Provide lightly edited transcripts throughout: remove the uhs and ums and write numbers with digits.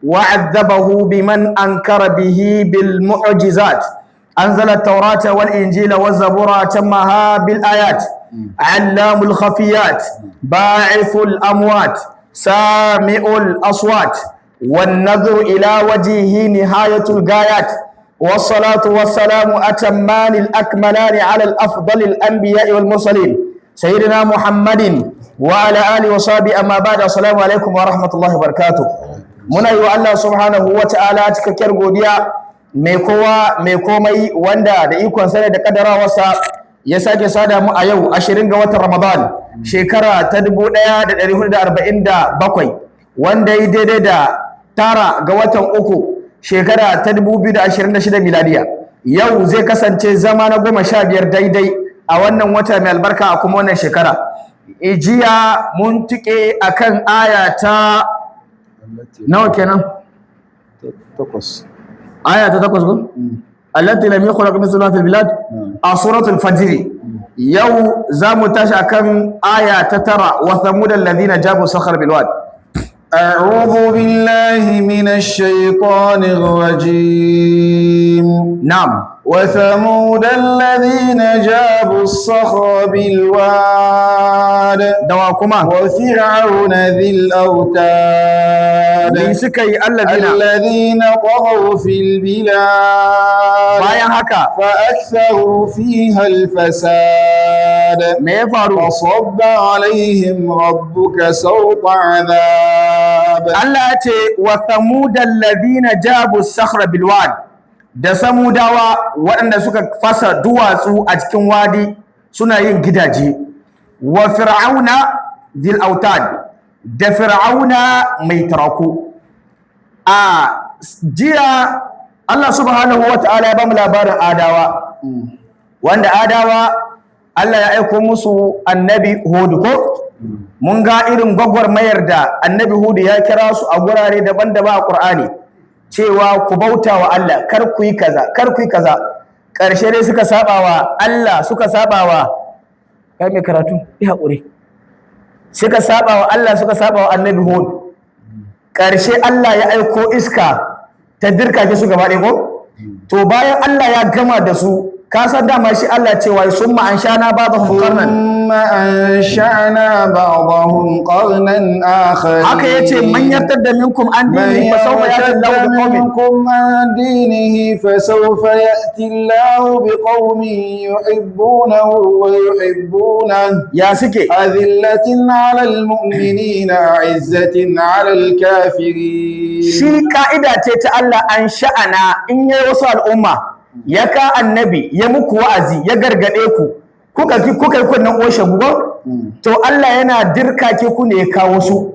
وعذبه بمن أنكر به بالمعجزات. أنزل التوراة والإنجيل والزبور، تمها بالآيات. علام الخفيات، باعث الأموات، سامع الأصوات، والنظر إلى وجهه نهاية الغايات. والصلاة والسلام أتمان الأكملان على الأفضل الأنبياء والمرسلين، سيدنا محمد وعلى آله وصحبه. أما بعد، السلام عليكم ورحمة الله وبركاته. Muna yi wa Allah subhanahu wa ta'ala cikakkiyar godiya, mai kowa mai komai, wanda da ikon sa da kaddarawarsa ya sake sada mu a yau 20 ga watan Ramadan, shekara ta 1447, wanda ya daidai da 9 ga watan 3, shekara ta 2026 miladiya. Yau zai kasance zama na 15 daidai a wannan wata mai albarka, a kuma wannan shekara. Jiya mun tuke akan aya ta nawa kenan? Takwas. Aya ta 8 ko? التي لم يخلق مثلها في البلاد، a suratul fajr. Yau za mu tashi akan aya ta 9، وثمود الذين جابوا الصخر بالواد. أعوذ بالله من الشيطان الرجيم. Na'am. وثمود الذين جابوا الصخر بالواد. Dawa kuma? وفرعون ذي الأوتاد. Me suka yi؟ الذين الذين طغوا في البلاد. Bayan haka? فأكثروا فيها الفساد. Me ya faru? فصب عليهم ربك سوط عذاب. Allah ya ce وثمود الذين جابوا الصخر بالواد، da samudawa waɗanda suka fasa duwatsu a cikin wadi suna yin gidaje، وفرعون ذي الأوتاد، da fir'auna mai taraku. A jiya Allah subhanahu wa ta'ala ya bamu labarin adawa, wanda adawa Allah ya aiko musu annabi Hudu ko? Mun ga irin gwagwarmayar da annabi Hudu ya kira su a gurare daban-daban a Qur'ani, cewa ku bauta wa Allah, kar ku yi kaza, kar ku yi kaza. Ƙarshe dai suka saba wa Allah, suka saba wa kai mai karatu, yi haƙuri. Suka saba wa Allah, suka saba wa annabi Hud. Ƙarshe Allah ya aiko iska ta dirka su gaba ɗaya ko? To, bayan Allah ya gama da su, ka san dama shi Allah cewa ثم أنشأنا بعضهم قرنا. ثم أنشأنا بعضهم قرنا آخرين. Haka yace من يرتد منكم عن من دينه فسوف يأتي يرتد الله بقوم منكم عن دينه فسوف يأتي الله بقوم يحبونه ويحبونه Ya suke? أذلة على المؤمنين، أعزة على الكافرين. Shi ka'ida ce ta Allah، أنشأنا، in yayi wasu al'umma, ya ka annabi ya muku wa'azi, ya gargade ku, kuka ki, kuka yi kunnen oshe gugo, to Allah yana dirkake ku ne ya kawo su.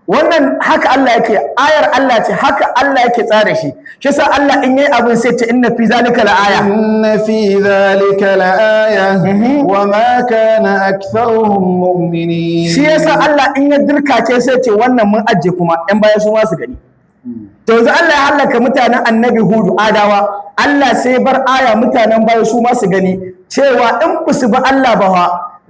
Wannan haka Allah yake, ayar Allah ce, haka Allah yake tsara shi. Shi yasa Allah in yayi abin sai ce إن في ذلك لآية. إن في ذلك لآية وما كان أكثرهم مؤمنين. Shi yasa Allah in ya dirkake sai ce wannan mun ajiye, kuma yan baya su ma su gani. To, yanzu Allah ya halaka mutanen annabi Hudu, adawa. Allah sai bar aya, mutanen baya su ma su gani cewa in ba su bi Allah ba fa,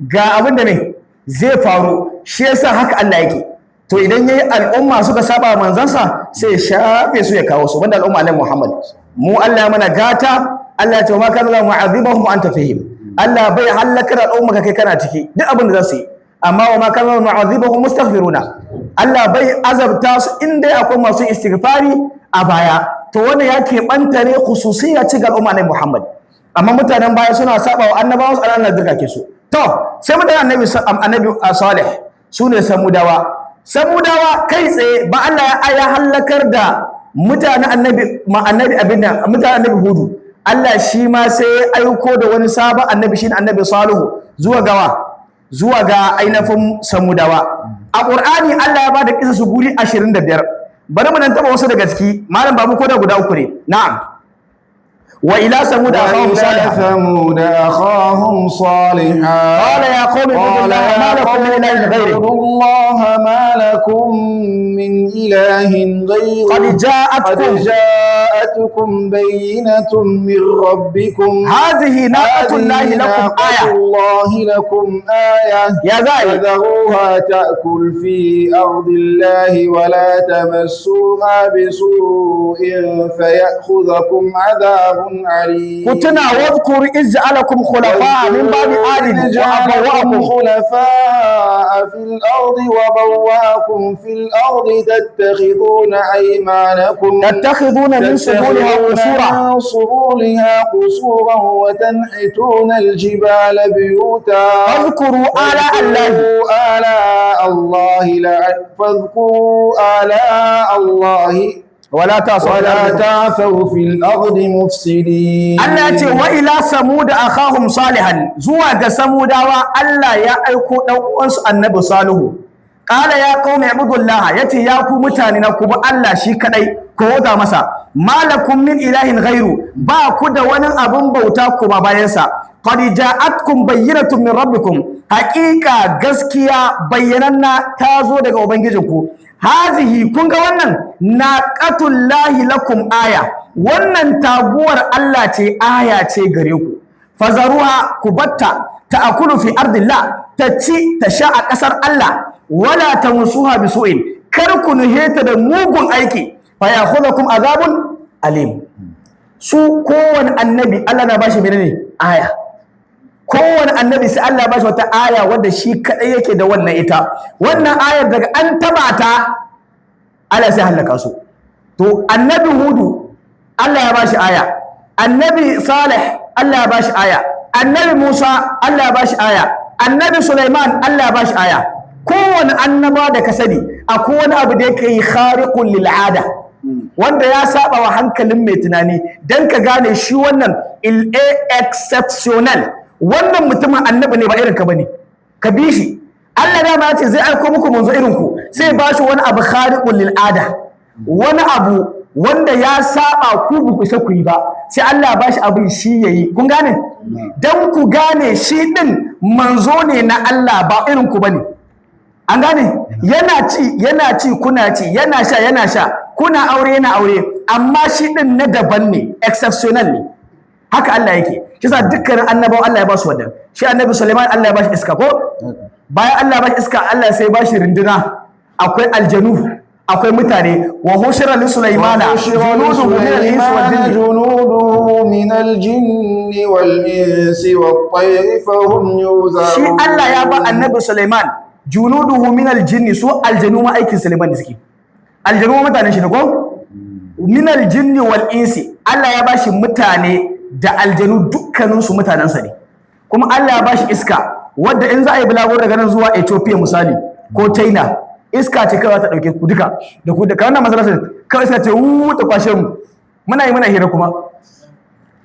ga abin da ne zai faru. Shi yasa haka Allah yake. To, idan yayi al'umma suka saba manzansa, sai ya shafe su ya kawo su, banda al'umma annabi Muhammad. Mu Allah ya mana gata. Allah ya ce وما كان الله معذبهم وأنت فيهم. Allah bai halakar al'umma ka kai kana ciki, duk abin da za su yi. Amma وما كان الله معذبهم وهم يستغفرون، Allah bai azabta su in dai akwai masu istighfari a baya. To, wannan ya keɓanta ne, khususiyya ce ga al'umma annabi Muhammad. Amma mutanen baya suna saba wa annabawa su, Allah dirka su. To, sai mutanen annabi Salih, su ne samudawa. Samudawa kai tsaye ba Allah ya halakar da mutanen annabi ma annabi abin nan, mutanen annabi Hudu, Allah shi ma sai ya aiko da wani sabon annabi, shine annabi Salihu, zuwa gawa, zuwa ga ainihin samudawa. A Qur'ani Allah ya bada kisa su guri 25. Bari mu nan taba wasu daga ciki, malam babu, ko da guda uku ne. Na'am. Wa ila samud akhahum وإلى salih. ثمود أخاهم صالحا. قال يا قوم اعبدوا قال الله يا ما لكم قوم من إله غيره. اعبدوا الله ما لكم من إله غيره. قد جاءتكم قد جاءتكم بينة من ربكم. هذه ناقة الله هذه لكم ناقة آية. الله لكم آية. يا زاي فذروها تأكل في أرض الله ولا تمسوها بسوء فيأخذكم عذاب عليم. Ku tuna, واذكروا إذ جعلكم خلفاء من بعد عاد إذ جعلكم وبوأكم خلفاء في الأرض وبوأكم في الأرض تتخذون أيمانكم تتخذون من سهولها تتخذون قصورا. من سهولها قصورا وتنحتون الجبال بيوتا. فاذكروا آلاء الله. فاذكروا آلاء الله فاذكروا آلاء الله ولا تعثوا ولا تعثوا في الأرض مفسدين. Allah ya ce wa ila samud akhahum salihan, zuwa ga samudawa Allah ya aiko dan uwansu Annabi Salihu. Qala ya qaumi ibudullah, yace ya ku mutane na, ku bi Allah shi kadai, ku bauta masa. Malakum min ilahin ghairu, ba ku da wani abun bauta ku ba bayansa. Qad ja'atkum bayyinatun min rabbikum, haqiqa gaskiya bayyananna ta zo daga ubangijinku. Hazihi, kun ga wannan, naqatullahi lakum aya, wannan taguwar Allah ce, aya ce gare ku. Fazaruha, ku batta, ta'akulu fi ardillah, ta ci ta sha a ƙasar Allah. Wala tamusuha bisu'in, kar ku nuhe ta da mugun aiki. Fa ya'khudhukum azabun alim. Su kowane annabi Allah na bashi menene? Aya. Kowane annabi sai Allah ya bashi wata aya wadda shi kadai yake da wannan, ita wannan ayar daga an taba ta Allah sai halaka su. To Annabi Hudu Allah ya bashi aya, Annabi Salih Allah ya bashi aya, Annabi Musa Allah ya bashi aya, Annabi Sulaiman Allah ya bashi aya. Kowane annaba da ka sani akwai wani abu da yake yi khariqul lil ada, wanda ya saba wa hankalin mai tunani, dan ka gane shi wannan il exceptional, wannan mutumin annabi ne, ba irin ka bane, ka bi shi. Allah dama ya ce zai aiko muku manzo irin ku, sai ba shi wani abu khariqul lil ada, wani abu wanda ya saba ku ba ku isa ku yi ba, sai Allah ba shi abin shi yayi. Kun gane? Dan ku gane shi din manzo ne na Allah, ba irin ku bane. An gane? Yana ci, yana ci, kuna ci, yana sha, yana sha, kuna aure, yana aure, amma shi din na daban ne, exceptional ne. Haka Allah yake. Shi sa dukkanin annabawa Allah ya ba su wannan. Shi Annabi Sulaiman Allah ya ba shi iska ko? Bayan Allah ya ba shi iska, Allah sai ya ba shi runduna, akwai aljanu, akwai mutane. Wa hushira li sulaimana وحشر junuduhu min al-insi wal لسليمان jinni. جنوده من الجن والإنس والطير فهم يوزعون. Shi Allah ya ba Annabi Sulaiman junuduhu min al-jinni, su aljanu ma aikin Sulaiman da suke, aljanu ma mutanen shi ne ko? Min al-jinni wal insi, Allah ya bashi mutane da aljanu, dukkanin su mutanensa ne. Kuma Allah ya bashi iska wadda in za a yi bulaguro daga nan zuwa Ethiopia misali ko China, iska ce kawai ta dauke ku duka da ku da wannan masallacin, kawai iska ce wu ta kwashe mu, muna yi muna hira kuma,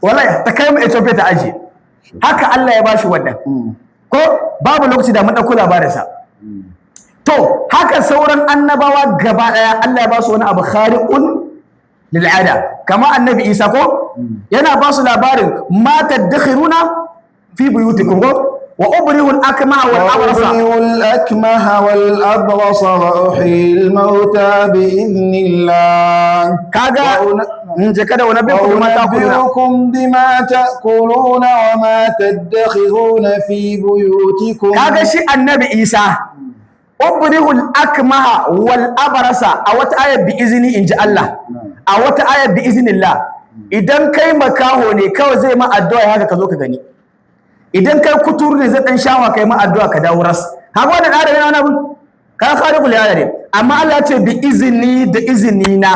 wallahi ta kai mu Ethiopia ta ajiye. Haka Allah ya bashi wannan. Ko babu lokaci da mun ɗauko labarinsa. To haka sauran annabawa gaba ɗaya Allah ya ba su wani abu khariqun lil ada, kama Annabi Isa ko yana ba su labarin ma tadakhiruna fi buyutikum ko wa ubri'u al akmaha wal abrasa. وأبرئ الأكمه والأبرص وأحيي الموتى بإذن الله. Kaga in je kada wani bai kuma ta kuna. وأنبئكم بما تأكلون وما تدخرون في بيوتكم. Kaga shi Annabi Isa ubrihul akmaha wal abrasa, a wata ayar bi izini inji Allah, a wata ayar bi iznillah. Idan kai makaho ne, kawai zai ma addu'a haka ka zo ka gani. Idan kai kuturu ne, zai dan shawa kai ma addu'a ka dawo ras. Haka wannan da yana wani abu ka khariqul ada ne, amma Allah ya ce bi izini, da izini na.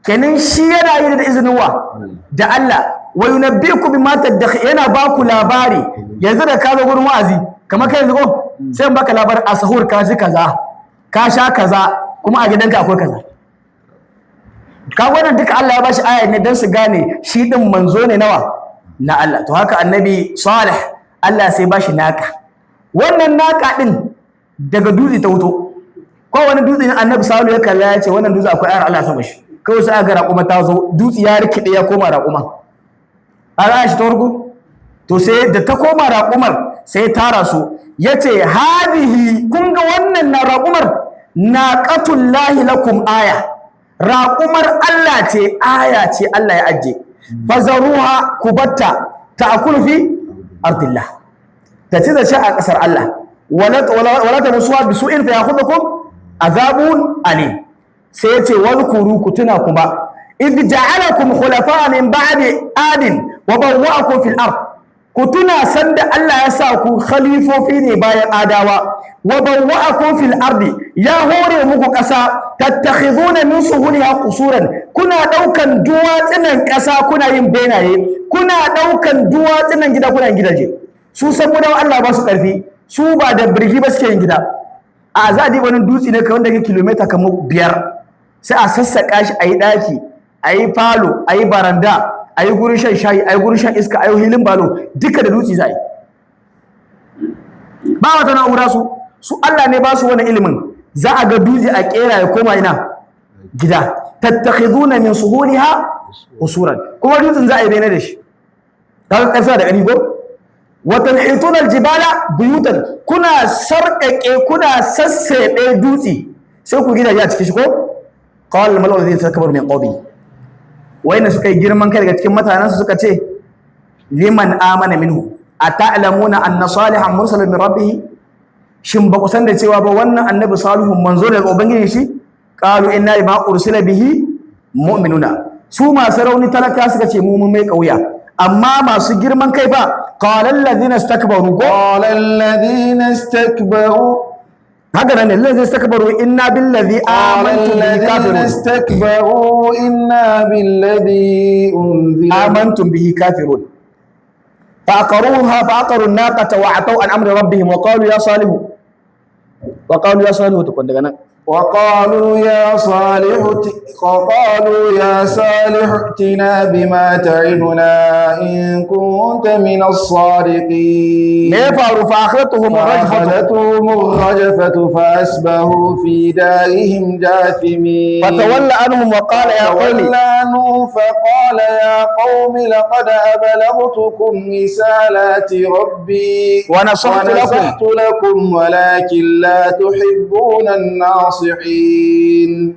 Kenan shi yana yi da izinin wa? Da Allah. Wa yunabbiku bima tadakh, yana ba ku labari. Yanzu da ka zo gurin wa'azi kamar kai yanzu ko, sai in baka labarin a sahur ka ci kaza, ka sha kaza, kuma a gidanka akwai kaza. Ka wannan duka Allah ya bashi aya ne dan su gane shi din manzo ne nawa? Na Allah. To haka Annabi Salih Allah sai bashi naka. Wannan naka din daga dutse ta wuto ko wani dutse ne. Annabi Salihu ya kalla ya ce wannan dutse akwai ayar Allah sama shi. Kawai sai aka raƙuma ta zo, dutse ya rikide ya koma raƙuma. A ra'ayi shi ta farko. To sai da ta koma raƙumar, sai tara su, ya ce: "Hadihi, kun ga wannan na raƙumar, naqatullahi lakum aya, raƙumar Allah ce, aya ce Allah ya ajiye. Fazaruha, kubatta, ta'kulu fi ardillah, ta ci da shi a ƙasar Allah. Wala tamassuha bisu'in fa ya'khudhukum azabun alim." Sai ya ce: "Wadhkuru, ku tuna kuma, idh ja'alakum khulafa min ba'di adin wa bawwa'akum fil ard." Ku tuna sanda Allah ya sa ku khalifofi ne bayan Adawa. "Wa bawwa'akum fil ardi", ya hore muku ƙasa. "Tattakhiduna min suhuliha qusuran", kuna daukan duwatsunan ƙasa kuna yin benaye, kuna daukan duwatsunan gida kuna yin gidaje. Su saboda Allah ba su karfi, su ba da birgi ba suke yin gida. A za a diba wani dutse ne kamar da ke kilomita kamar 5, sai a sassaƙa shi, a yi ɗaki, a yi falo, a yi baranda, a yi gurin shan shayi, a yi gurin shan iska, a yi hilin balo, duka da dutse za a yi. Ba wata na'ura. Su Allah ne ba su wani ilimin. Za a ga dutse a kera ya koma ina gida. "Tattakhiduna min suhuliha qusuran", kuma dutsen za a yi bene da shi. Kaga ƙasa da ƙari ko. "Wa tanhituna aljibala buyutan", kuna sarƙaƙe, kuna sassaɓe dutse, sai ku gidaje a cikin shi ko. "Qala al-mala'u alladhina istakbaru min qawmi", wayanda suka yi girman kai daga cikin mutanensu suka ce: "Liman amana minhu, ata'lamuna anna salihan mursalun min rabbih?" Shin ba ku san da cewa ba wannan annabi Salihu manzo daga ubangiji shi? "Qalu inna bima ursila bihi mu'minuna." Su masu rauni talaka suka ce mu mun mai kauya, amma masu girman kai fa, "Qala alladhina istakbaru" ko? قال الذين استكبروا. Haka nan ne, "alladhina istakbaru inna billazi قال amantum bihi الذين kafirun." استكبروا إنا بالذي أنزل "Amantum bihi kafirun." فعقروها، فعقروا الناقة وعتوا عن أمر ربهم وقالوا يا صالح، وقالوا يا صالح تكون daga nan. وقالوا يا صالح ائتنا بما تعدنا إن كنت من الصادقين. Me ya faru? فأخذتهم الرجفة. فأخذتهم الرجفة فأصبحوا في دارهم جاثمين. فتولى عنهم وقال يا قوم. فتولى عنهم فقال يا قوم لقد أبلغتكم رسالات ربي ونصحت لكم. ونصحت لكم ولكن لا تحبون الناصحين.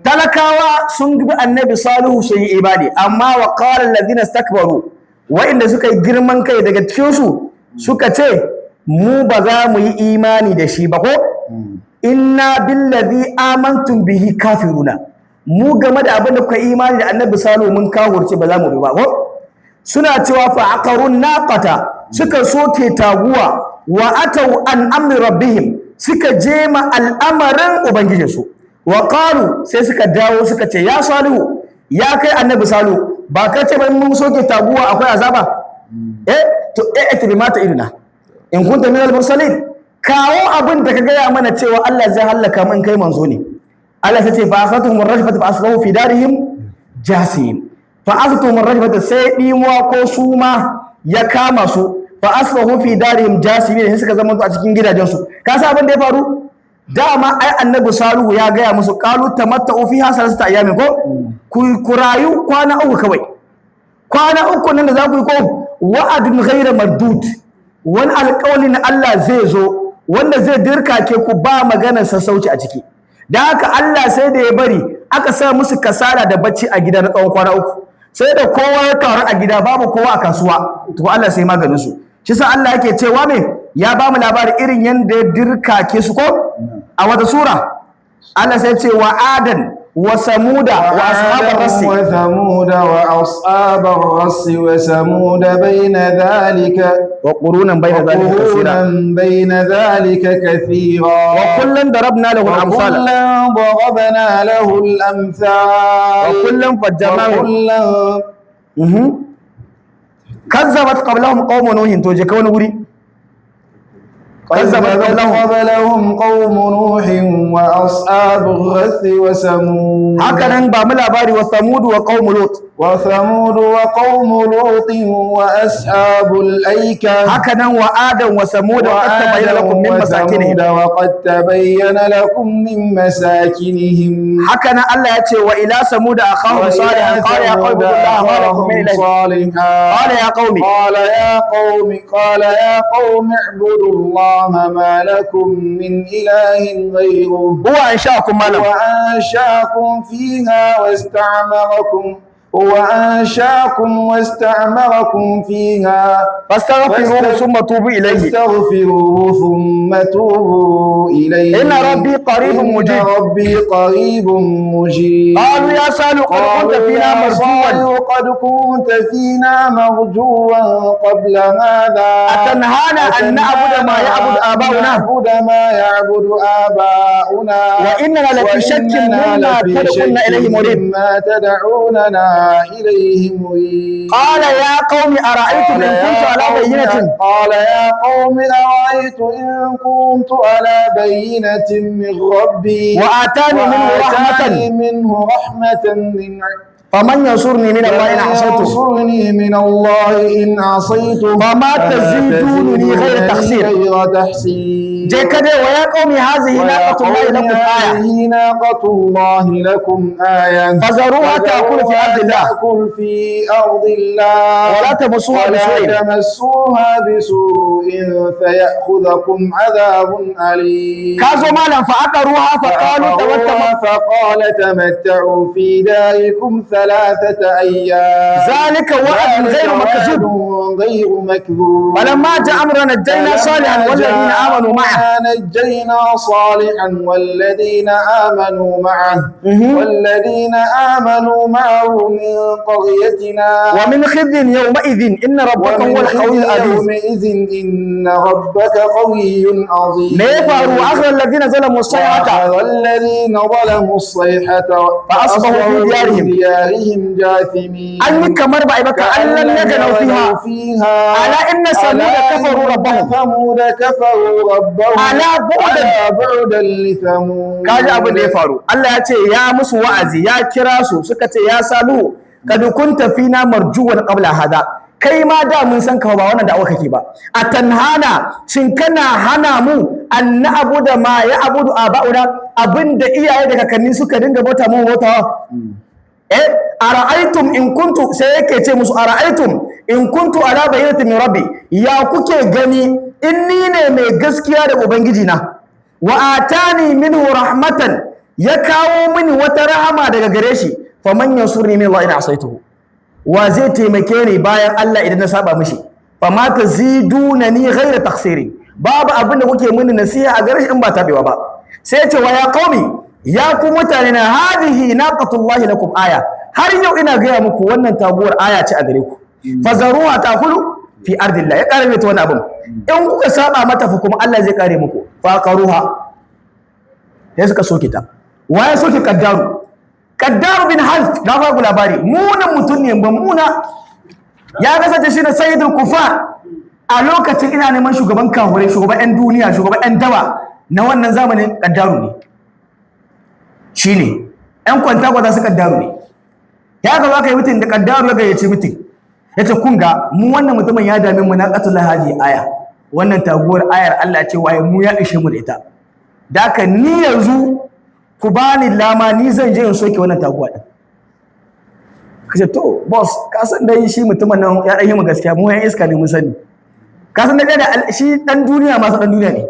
Talakawa sun bi annabi Salihu, sun yi imani, amma وقال الذين استكبروا, wa'inda suka yi girman kai daga cikin su suka ce mu ba za mu yi imani da shi ba ko. "إنا بالذي آمنتم به كافرون", mu game da abin da kuka yi imani da annabi Salihu mun kafurce, ba za mu bi ba ko. Suna cewa فعقروا الناقة, suka soke taguwa. وعتوا عن أمر ربهم, suka jema al'amarin ubangijinsu. وقالوا, sai suka dawo suka ce: "يا صالح, ya kai annabi Salihu, ba ka ce ba mun soke taguwa akwai azaba? Eh, to ائت بما تعدنا إن كنت من المرسلين." Kawo abin da ka gaya mana cewa Allah zai hallaka mun, kai manzo ne. Allah sai ce: فأخذتهم الرجفة فأصبحوا في دارهم جاثمين. فأخذتهم الرجفة, sai dimuwa ko suma ya kama su. فأصبحوا في دارهم جاثمين, sai suka zama a cikin gidajensu. Ka san abin da ya faru? Dama ai annabi Salihu ya gaya musu: "قالوا تمتعوا فيها ثلاثة أيام" ko, ku rayu kwana 3 kawai. Kwana 3 nan da za ku yi ko, وعد غير مردود, wani alƙawali na Allah zai zo wanda zai dirkake ku, ba maganar sassauci a ciki. Da haka Allah sai da ya bari aka sa musu kasala da bacci a gida na tsawon kwana 3, sai da kowa ya karu a gida, babu kowa a kasuwa, to Allah sai maganin su. Shi sa Allah yake cewa me? Ya ba mu labari irin yanda ya dirkake su ko a wata sura. Allah sai ce: "وعادا وثمود وأصحاب الرس." وثمود وأصحاب الرس وثمود بين ذلك. وقرونا بين ذلك كثيرا. وقرونا بين ذلك كثيرا. وكلا ضربنا له الأمثال. وكلا ضربنا له الأمثال. وكلا فجرنا. وكلا كذبت قبلهم قوم نوح. To je ka wani wuri. كذبت كذبت قبلهم. قبلهم قوم نوح وأصحاب الرس وثمود. Haka nan ba mu labari وثمود وقوم لوط. وثمود وقوم لوط وأصحاب الأيكة. Haka nan wa adam wa samud wa qad tabayyana lakum min masakinihim. وثمود وقد تبين لكم من مساكنهم. Haka nan Allah ya ce wa ila samud akhahum salihan qala ya qaumi ibudullaha ma lakum min ilahin. صالحا. Qala ya qaumi. قال يا قوم اعبدوا الله ما لكم من إله غيره. Huwa ansha'akum, malam. وأنشأكم فيها واستعمركم، هو أنشأكم واستعمركم فيها. Fastaghfiruhu thumma tubu ilayhi. فاستغفروه ثم توبوا إليه. إن ربي قريب إن مجيب. ربي قريب مجيب. قالوا يا صالح قد كنت قالوا فينا يا مرجوا. صالح قد كنت فينا مرجوا قبل هذا. أتنهانا أن نعبد ما يعبد آباؤنا؟ نعبد ما يعبد آباؤنا. وإننا لفي شك وإننا مما لفي تدعونا شك إليه مريب. مما تدعوننا إليه مريب. قال يا قوم أرأيتم قال إن كنت يا على قوم بينة. قال يا قوم أرأيت إن كنت على بينة من ربي وآتاني منه رحمة. وآتاني منه رحمة من فمن ينصرني من الله إن عصيته؟ ينصرني من الله إن عصيته؟ فما تزيدونني غير تخسير. غير تحسير. Je ka dai wa ya qaumi hazihi ويا naqatullahi قوم lakum aya. هذه ناقة الله لكم آية. فذروها تأكل في أرض الله. تأكل في أرض الله. ولا تمسوها ولا بسوء. تمسوها بسوء فيأخذكم عذاب أليم. Ka zo malam, fa aqaruha fa qalu فعقروها tawatta. فقال تمتعوا في داركم 3 أيام. ذلك وعد غير ذلك مكذوب. وعد غير مكذوب. فلما جاء أمرنا نجينا صالحا والذين آمنوا معه. نجينا صالحا والذين آمنوا معه والذين آمنوا معه من قريتنا. ومن خزي يومئذ إن ربك هو ومن القوي خزي العزيز. يومئذ إن ربك قوي عظيم. Me ya faru? Akhra alladhina zalamu as-sayhata. وأخذ الذين ظلموا الصيحة فأصبحوا في ديارهم. ديارهم جاثمين. An yi kamar ba a yi ba, ka allan yaghnau fiha. فيها. ألا إن ثمود ألا كفروا إن ربهم. ثمود كفروا ربهم. ألا بعدا. ألا بعدا لثمود. Kaji abin da ya faru. Allah ya ce ya musu wa'azi, ya kira su, suka ce ya Salihu kad kunta fina marjuwan qabla hada, kai ma da mun san ka, ba wannan da'awa kake ba. Atanhana, shin kana hana mu an na'budu ma ya abudu aba'una, abinda iyaye da kakanni suka dinga bauta mu bautawa? Eh, ara'aytum in kuntu, sai yake ce musu ara'aytum in kuntu ala bayyinatin min rabbi, ya kuke gani in ni ne mai gaskiya da ubangiji na, wa atani minhu rahmatan, ya kawo mini wata rahama daga gare shi, faman yansurni min Allah in asaituhu, wa zai taimake ni bayan Allah idan na saba mishi? Fama tazidunani ghayra takhsiri, babu abin da kuke mini nasiha a gare shi in ba tabewa ba. Sai ce wa ya qaumi, ya ku mutane na, hadhihi naqatullahi lakum aya, har yau ina gaya muku wannan taguwar aya ce a gare ku, fazaruha takulu fi ardillah. Ya kare mai ta wani abin, in kuka saba mata fa kuma Allah zai kare muku. Fa qaruha, sai suka soke ta. Waye soke? Kaddaru, Kaddaru bin Half. Na ba ku labari, munan mutum ne ba muna, ya kasance shi ne sayyidul kufar a lokacin. Ina neman shugaban kahurai, shugaban yan duniya, shugaban yan dawa na wannan zamanin, Kaddaru ne. Shine yan kwanta kwanta su Kaddaru ne. Ya ga aka yi mutum da Kaddaru ya gayyaci mutum, ya ce kun ga mu wannan mutumin ya dame mu, na qatul hadi aya, wannan taguwar ayar Allah ce waye mu ya ishe mu da ita, da haka ni yanzu ku bani lama, ni zan je in soke wannan taguwa din. Kace to boss, ka san dai shi mutumin nan ya dan yi mu gaskiya, mu yan iska ne mun sani, ka san dai da shi dan duniya ma sa dan duniya ne,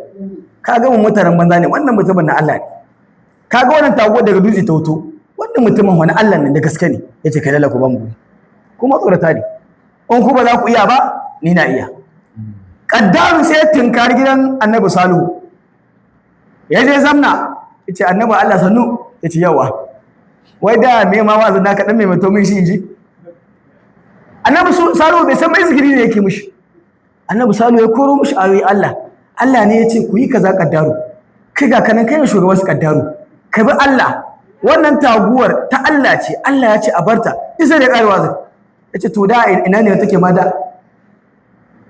ka ga mu mutanen banza ne, wannan mutumin na Allah ne, ka ga wannan taguwa daga dutse ta wuto, wannan mutumin wani Allah ne da gaske ne. Yace kai lalla ku ban mu, kuma tsorata ne, in ku ba za ku iya ba, ni na iya. Kaddaru sai ya tinkari gidan Annabi Salihu, ya je zamna, yace Annabi Allah sannu. Yace yawa, wai da me ma wazin naka dan mai min shi inji. Annabi Salihu bai san mai zikiri ne yake mishi. Annabi Salihu ya koro mishi ayoyi Allah, Allah ne yace ku yi kaza. Kaddaru, kai ga kanan kai ne shugaban su. Kaddaru, ka bi Allah, wannan taguwar ta Allah ce, Allah ya ce a barta isa da karewa zai. Yace to da ina ne take ma da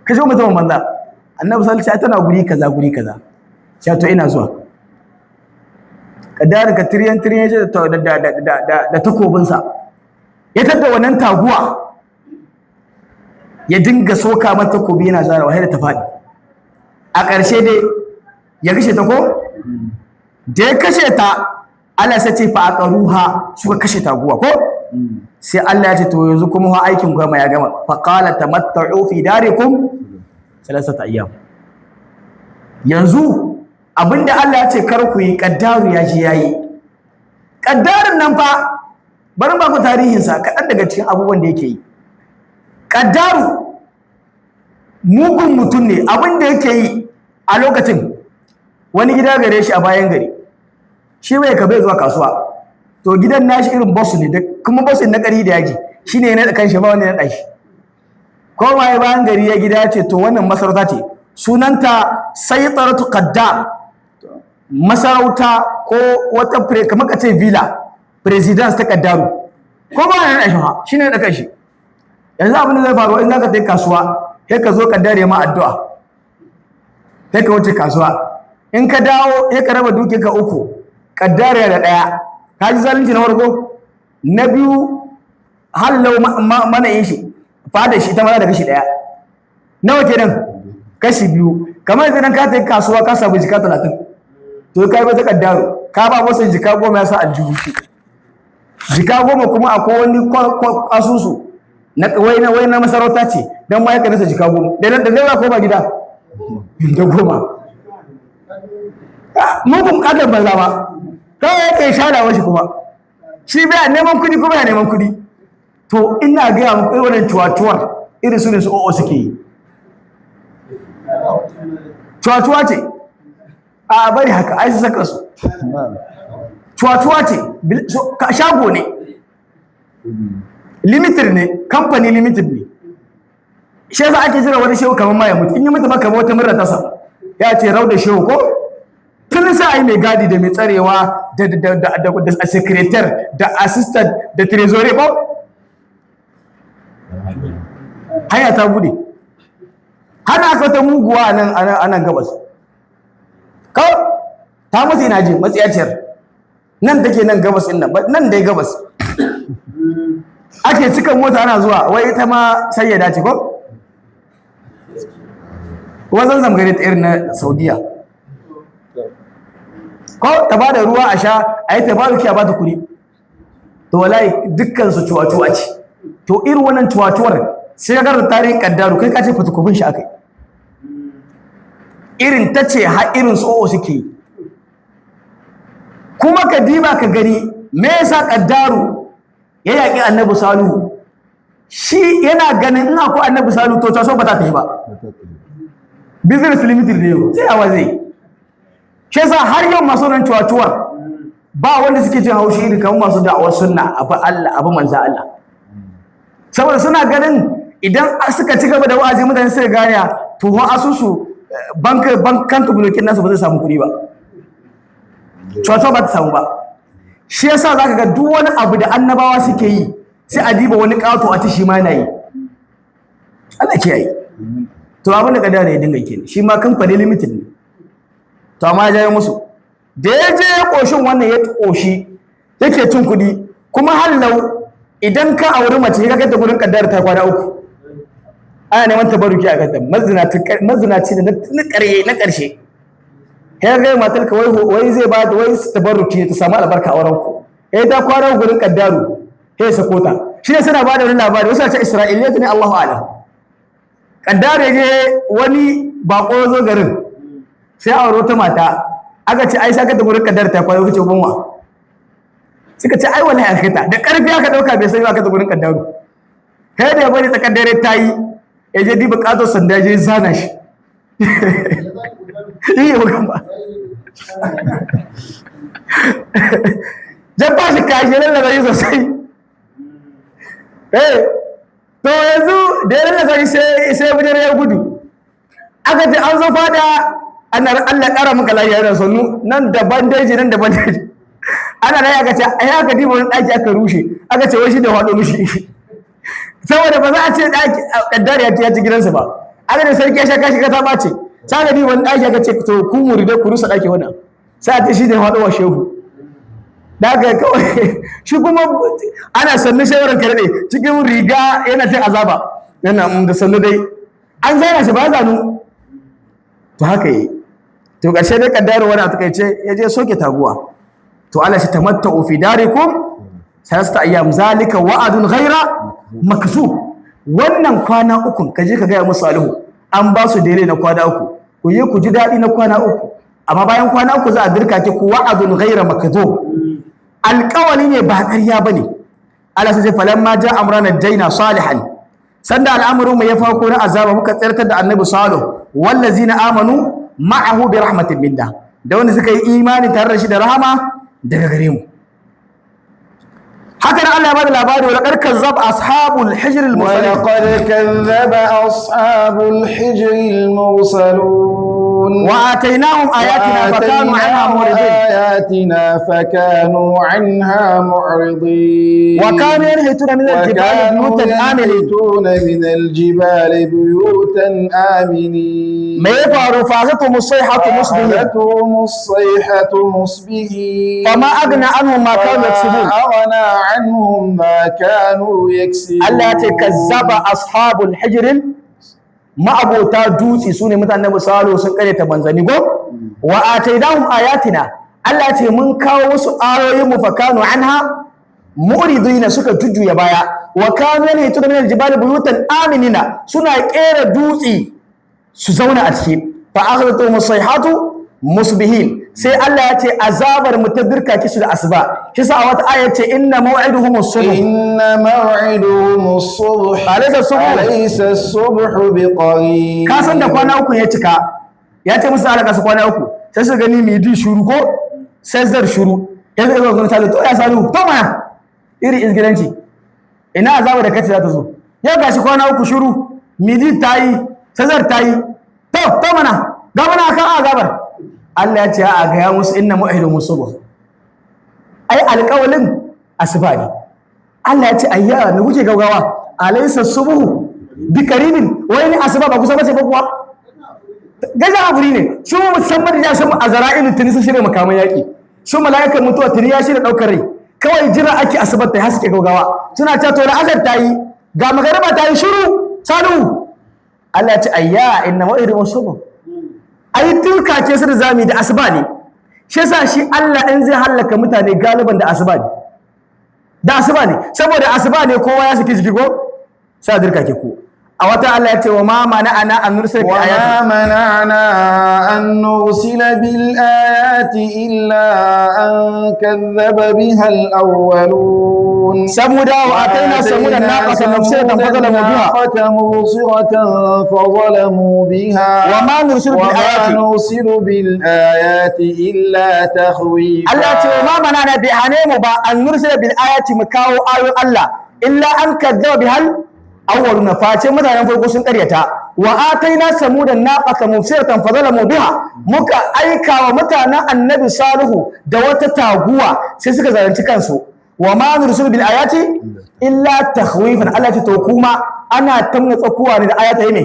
ka je mutumin banza? Annabi Salihu ya tana guri kaza, guri kaza. Sai to ina zuwa. Kaddarin ka tiriyan tiriyan ya da takobinsa Ya tadda wannan taguwa ya dinga soka mata takobi yana zarawa har ta faɗi. A ƙarshe dai ya kashe ta ko? Da ya kashe ta, Allah sai ce fa aqaruha, suka kashe taguwa ko? Sai Allah ya ce to yanzu kuma ha aikin gama ya gama. Fa qala tamatta'u fi darikum salasata ayyam. Yanzu abinda Allah ya ce kar ku yi, kaddaru ya ji yayi. Kaddarin nan fa bari ba ku tarihin sa kaɗan daga cikin abubuwan da yake yi. Kaddaru mugun mutum ne. Abinda yake yi a lokacin, wani gida gare shi a bayan gari, shi bai ka bai zuwa kasuwa. To gidan nashi irin boss ne, da kuma boss na ƙari da yaji shine ya naɗa kanshi, ba wanda ya naɗa shi. Ko ya bayan gari ya gida ce, to wannan masarauta ce, sunanta saytaratu qaddar, masarauta ko wata kamar ka ce villa presidence ta kaddaru, ko ba ya naɗa shi ha shine ya naɗa kanshi. Yanzu abin da zai faru, in zaka tafi kasuwa, sai ka zo kaddare ma addu'a, sai ka wuce kasuwa. In ka dawo, sai ka raba dukiyarka uku, kaddare da ɗaya. Ka ji zalunci na farko. Na biyu, hallau mana yin shi fada shi, ita ma da kashi ɗaya. Nawa kenan? Kashi biyu. Kamar yanzu idan ka tafi kasuwa ka samu jika 30, to kai ba ta kaddaro, ka ba masa jika 10 ya sa aljihu. Jika 10 kuma akwai wani asusu na wai na masarauta ce, dan ma ya nasa jika 10 da nan da zai koma gida da 10. Mugun katon banza ba kawai yake shara washi, kuma shi bai neman kuɗi, kuma ya neman kuɗi. To ina gaya muku, irin wannan cuwatuwar irin su ne su o'o suke yi. Cuwatuwa ce, a bari haka ai su saka su cuwatuwa ce. Shago ne, limited ne, kamfani limited ne. Shi yasa ake jira wani shehu kamar ma ya mutu. In yi mutu ma kamar wata murna ta samu, ya ce rau da shehu ko tun sai a yi mai gadi da mai tsarewa da secretary da assistant da trésorier ko hanya ta bude. Hana aka wata muguwa a nan gabas, kawai ta mutu. Ina ji matsiyaciyar nan take nan gabas din nan, nan dai gabas ake cika mota ana zuwa, wai ita ma sai ya dace ko kuma zanzam gare ta irin na Saudiya, ko ta ba da ruwa a sha, a yi tabaruki, a ba ta kuɗi. To wallahi dukkan su cuwa-cuwa ce. To irin wannan cuwa-cuwar, sai ka karanta tarihin kaddaru, kai ka ce photocopy shi akai. Irin ta ce har irin su o'o suke yi. Kuma ka diba ka gani, me yasa kaddaru ya yaƙi Annabi Salihu? Shi yana ganin in akwai Annabi Salihu, to taso ba ta yi ba. Business limited ne yau, sai awa zai. Shi yasa har yau masu nan cuwa-cuwar ba wanda suke jin haushi irin kamar masu da'awar sunna, abu Allah, abu manzo Allah, saboda suna ganin idan suka ci gaba da wa'azi, mutane suka gane, to ho asusu bank bankan bulokin nasu ba zai samu kuɗi ba, cuwa ba ta samu ba. Shi yasa zaka ga duk wani abu da annabawa suke yi, sai a diba wani ƙato a ci shi ma yana yi. Allah kiyaye. To abin da kadara ya dinga kenan, shi ma kamfani limited ne. To amma ya jawo musu da ya je ya ƙoshin wannan, ya ƙoshi yake cin kuɗi. Kuma hallau idan ka auri mace, ka kai ta gurin kaddara ta kwana 3, ana neman tabaruki a kanta. Mazinaci da na ƙarshe na ƙarshe, ya ga matar ka wai zai ba wai tabarruki ta samu albarka a auren ku, eh, ta kwana gurin kaddaru sai sako ta. Shi ne suna ba da wani labari, wasu ce Isra'iliyatu ne, Allahu a'lam. Kaddaru ya je wani bako zo garin, sai aure wata mata. Aka ce ai saka ta gurin kaddara ta kwana. Kace ubanwa suka ce ai wallahi aka ta da karfi aka dauka, bai sani ba, aka ta gurin kaddaru. Kai da ya bari tsakar dare ta yi, ya je diba kato sanda, ya je zana shi. Iya ba jan ba shi kashi, lallaba shi sosai. Eh, to yanzu da ya lallaba shi, sai bujar ya gudu. Aka ce an zo fada, ana Allah ƙara maka lafiya, yana sannu nan da bandeji, nan da bandeji. Ana nan aka ce ai aka diba wani ɗaki aka rushe, aka ce wai shi da faɗo mishi, saboda ba za a ce ɗaki kaddara ya ci gidansa ba. Aka da sarki ya sha kashi ka ta ɓace, sai aka diba wani ɗaki, aka ce to ku muridai ku rusa ɗaki wannan, sai a ce shi da faɗo wa shehu. Da haka kawai shi kuma ana sannu shawarar karɗe cikin riga yana cin azaba yana da sannu dai an zana shi ba zanu. To haka yi. To ƙarshe dai kaddara wani a takaice ya je soke taguwa. To Allah shi tamatta'u fi darikum salasta ayyam zalika wa'adun ghaira makzub. Wannan kwana uku ka je ka gaya musu salihu an ba su dare na kwana 3, ku je ku ji daɗi na kwana 3, amma bayan kwana 3 za a dirka ki ku wa'adun ghaira makzub. Alƙawali ne ba ƙarya bane. Allah sai falamma ja amrana jaina salihan, sanda al'amarin mu ya farko na azaba muka tsirtar da annabi salih wallazina amanu ma'ahu bi rahmatin minna, da wanda suka yi imani tare da shi da rahama daga gare mu. Haka nan Allah ya bada labari wa laqad kazzaba ashabul hijr al mursalin. ولقد كذب أصحاب الحجر المرسلون Wa atainahum ayatina fakanu anha muridin. آياتنا فكانوا عنها معرضين. Wa kanu yanhituna min al jibali وكانوا buyutan aminin. ينحتون من الجبال بيوتا آمنين. Me ya faru? Fa zatu musayhatu musbihin. أخذتهم الصيحة مصبحين. Fama agna anhum ma kanu فما yaksubun. أغنى عنهم ما كانوا يكسبون. Allah ya ce kazzaba ashabul hijrin, ma'abota dutse su ne mutanen misalo sun karyata manzanni go wa atainahum ayatina. Allah ya ce mun kawo wasu ayoyin mu fakanu anha mu'ridina, suka jujjuya baya. Wa kanu yanhituna min aljibali buyutan aminina, suna kera dutse su zauna a ciki. Fa akhadhatuhum as-sayhatu musbihin, sai Allah ya ce azabar mu ta dirka kisu da asuba. Kisa a wata aya ce inna maw'iduhum as-subh. إن موعدهم الصبح. أليس الصبح؟ أليس الصبح بقريب. Ka san da kwana 3 ya cika, ya ce musu alaka su kwana 3, sai su gani mai di shuru ko sai zar shuru ya zai zo gurin salu, to ya salu to mana iri izgilanci, ina azaba da kace za ta zo yau, gashi kwana 3 shuru, midi ta yi, sai ta yi, to to mana ga mana akan azabar. Allah ya ce a ga ya musu inna mu'idu musubu, ai alƙawalin asuba ne. Allah ya ce ayya me kuke gaugawa, alaysa subuhu bi karibin, wai ni asuba ba kusa bace ba kuwa? Gaza hakuri ne su musamman da san azra'ilu tuni sun shirya makaman yaki, su mala'ikan mutuwa tuni ya shirya daukar rai, kawai jira ake asubar ta haske gaugawa suna cewa to la'asar ta yi, ga magariba ta yi shiru salu. Allah ya ce ayya inna ma'idu subuh, ai turka ce su da zami da asuba ne. Shi yasa shi Allah in zai hallaka mutane galiban da asuba ne, da asuba ne, saboda asuba ne kowa ya saki jiki ko sai dirka ke ku. A wata Allah ya ce wa ma mana'ana an nursila bil ayati. وما منعنا أن نرسل بالآيات إلا أن كذب بها الأولون. Samuda wa ataina samuda naqata mubsiratan fadalamu biha. الناقة مبصرة فظلموا بها. Wa ma nursilu bil وما ayati. نرسل بالآيات إلا تخويفا. Allah ya ce wa ma mana'ana bi hane mu ba an nursila bil ayati mu kawo ayoyin Allah illa an kadzaba bihal awwaluna, face mutanen farko sun karyata. Wa ataina samuda naqata mubsiratan fadalamu biha, muka aika wa mutanen annabi salihu da wata taguwa sai suka zalunci kansu. Wa ma nursilu bil ayati illa takhwifan. Allah ya ce to kuma ana tamna tsakuwa ne da ayata ne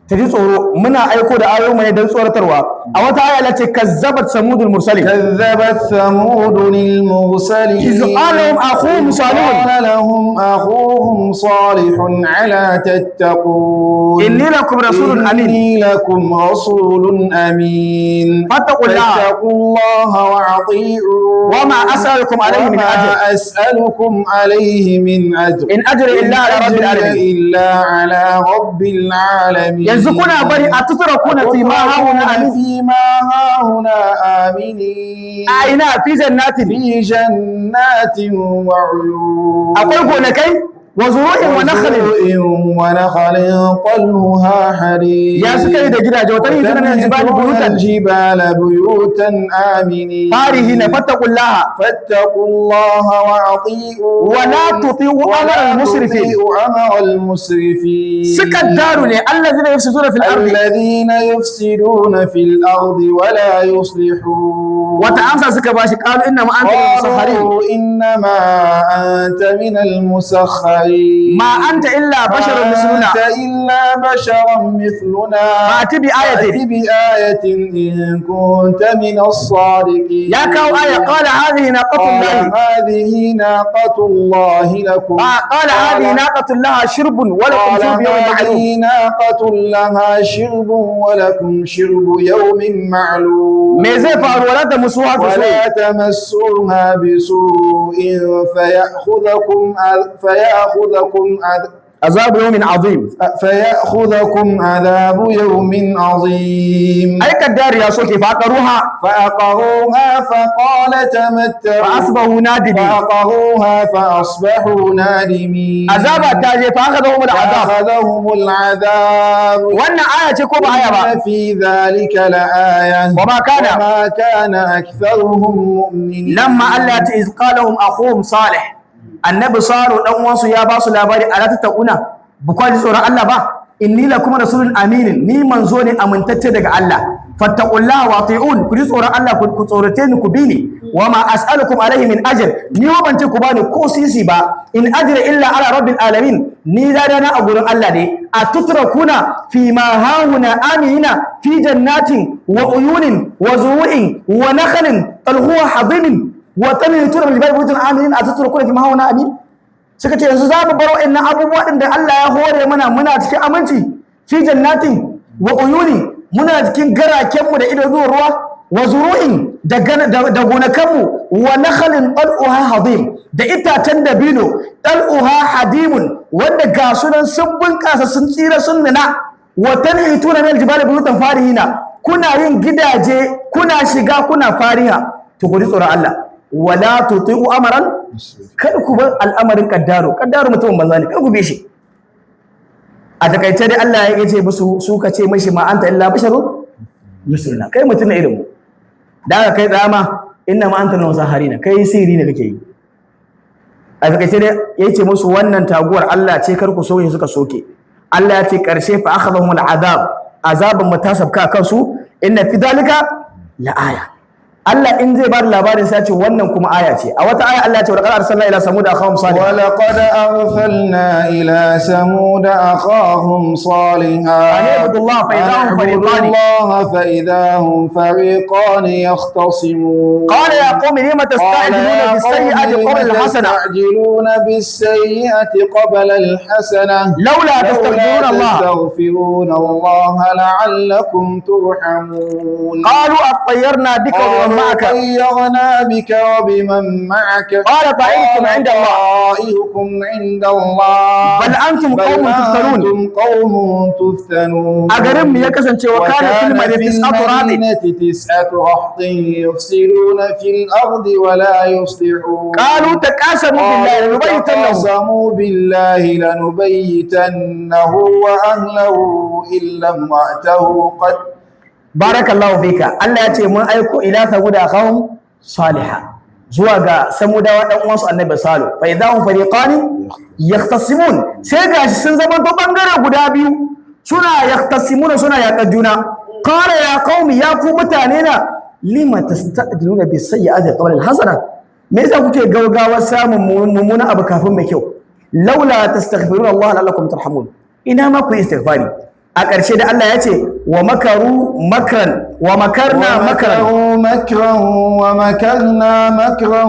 ta ji tsoro, muna aiko da ayoyin mu ne don tsoratarwa. A wata aya Allah ce kazzabat samudul mursalin. كذبت ثمود المرسلين. إذ قال لهم أخوهم صالح. قال لهم أخوهم صالح ألا تتقون. إني لكم رسول أمين. إني لكم رسول أمين. فاتقوا الله. فاتقوا الله وأطيعون. وما أسألكم عليه من وما أجر. أسألكم عليه من أجر. إن أجري إلا على رب إن أجري العالمين. إلا على رب العالمين. Yanzu kuna bari a tutrakuna fi ma hauna amin. فيما هاهنا آمنين. A ina? Fi jannatin. في جنات وعيون. Akwai gonakai wa zuru'in wa nakhlin. وزروع ونخل طلعها حرير. Ya suka yi da gidaje wa tanhituna min aljibali وتنحتون buyutan الجبال بيوتا آمنين. farihina fattaqullaha. فاتقوا الله وأطيعون. Wa la tuti'u amra ولا al-musrifin. تطيعوا أمر المسرفين. Suka daru ne allazina yafsuduna fil ardi. الذين يفسدون في الأرض ولا يصلحون. Wata amsa suka bashi qalu inna ma anta minal musakharin. قالوا إنما أنت من المسخرين. غريب. Ma anta illa basharun misluna. ما أنت إلا بشر مثلنا. Fa'ati bi ayatin. فأت بآية إن كنت من الصادقين. Ya kawo aya, qala hadhihi naqatu قال llahi. هذه ناقة الله لكم. قال هذه ناقة لها شرب ولكم قال شرب يوم معلوم. هذه ناقة لها شرب ولكم شرب يوم معلوم. Me zai faru? Wala ta musu haka so. ولا تمسوها بسوء Azabu yawmin azim. فيأخذكم عذاب يوم عظيم. Ai kaddari ya soke fa ruha. فعقروها فقال fa تمتعوا. asbahu nadimi. فعقروها فأصبحوا نادمين. Azaba ta je, fa akhadhahum al'azab. فأخذهم العذاب. Wannan aya ce ko ba aya ba? إن في ذلك لآية. وما كان وما كان أكثرهم مؤمنين. Nan ma Allah ya ce iz qalahum akhuhum salih, annabi salo dan uwansu ya ba su labari, ala tattaquna, bu kwa ji tsoron Allah ba? Inni lakum rasulun aminin, ni manzo ne amintacce daga Allah, fattaqullaha wa ati'un, ku ji tsoron Allah, ku tsorace ni, ku bi ni. Wa ma as'alukum alaihi min ajr, ni wa ban ce ku bani ko sisi ba, in ajra illa ala rabbil alamin, ni lada na a gurin Allah ne. Atutrakuna fi ma hahuna aminina fi jannatin wa uyunin wa zuru'in wa nakhlin talhuwa hadimin wa tanituna bil jibali buyutun aminin, atutrakuna fi ma hahuna amin. Suka ce yanzu za mu bar wa'annan abubuwa din da Allah ya hore mana, muna cikin aminci, fi jannatin wa uyuni, muna cikin garakenmu da idanuwar ruwa, wa zuru'in, da gonakanmu, wa nakhalin qal'uha hadim, da itacen dabino qal'uha hadimun, wanda ga sunan sun bunƙasa, sun tsira, sun nuna, wa tanhituna min aljibali buyutan farihina, kuna yin gidaje, kuna shiga, kuna fariha. To ku ji tsoron Allah, wala tuti'u amaran, kada ku bar al'amarin kaddaro, kaddaro mutumin banza ne, kada ku bi shi. A takaice dai Allah ya ce musu, suka ce mishi ma anta illa basharun misluna, kai mutum ne irin mu, da aka kai tsama, inna ma anta musaharina, kai sirri ne kake yi. A takaice dai ya ce musu wannan taguwar Allah ce, kar ku soke, suka soke. Allah ya ce karshe fa akhadhahum al'azab, azaban mutasabka kansu. Inna fi dalika la aya. Allah in zai ba da labarin sai ya ce wannan kuma aya ce. A wata aya Allah ya ce wa laqad arsalna ila samud akhahum salih. ولقد أرسلنا إلى ثمود أخاهم صالحا. أن اعبدوا الله فإذا هم أن اعبدوا فريقان. الله فإذا هم فريقان يختصمون. قال يا قوم لم قال تستعجلون يا بالسيئة قوم قبل لم الحسنة. تستعجلون بالسيئة قبل الحسنة. لولا تستغفرون الله. تستغفرون الله لعلكم ترحمون. قالوا أطيرنا بك وبمن قالوا معك. طيرنا بك وبمن معك. قال طائركم قال عند الله. طائركم عند الله. بل أنتم بل قوم تفتنون. أنتم قوم تفتنون. A garin mu ya kasance wa kana fil وكان في madinati tis'atu ratin. المدينة تسعة رهط يفسدون في الأرض ولا يصلحون. قالوا تقاسموا بالله قالوا لنبيتنه. تقاسموا بالله لنبيتنه وأهله إلا امرأته قد Barakallahu fika. Allah ya ce mun aiko ila samuda akhahum salihah, zuwa ga samudawa dan uwansu annabi salo, fa idahum fariqani yahtasimun, sai gashi sun zama to bangare guda biyu, suna yahtasimuna, suna yaƙar juna. Qala ya qaumi, ya ku mutane na, lima tasta'jiluna bis sayyi'ati qabla al hasana, me yasa kuke gaugawar samun mummunan abu kafin mai kyau? Laula tastaghfiruna Allah la'allakum turhamun, ina ma ku yi istighfari. A ƙarshe da Allah ya ce wa makaru makran wa makarna makran. ومكروا مكرا ومكرنا مكرا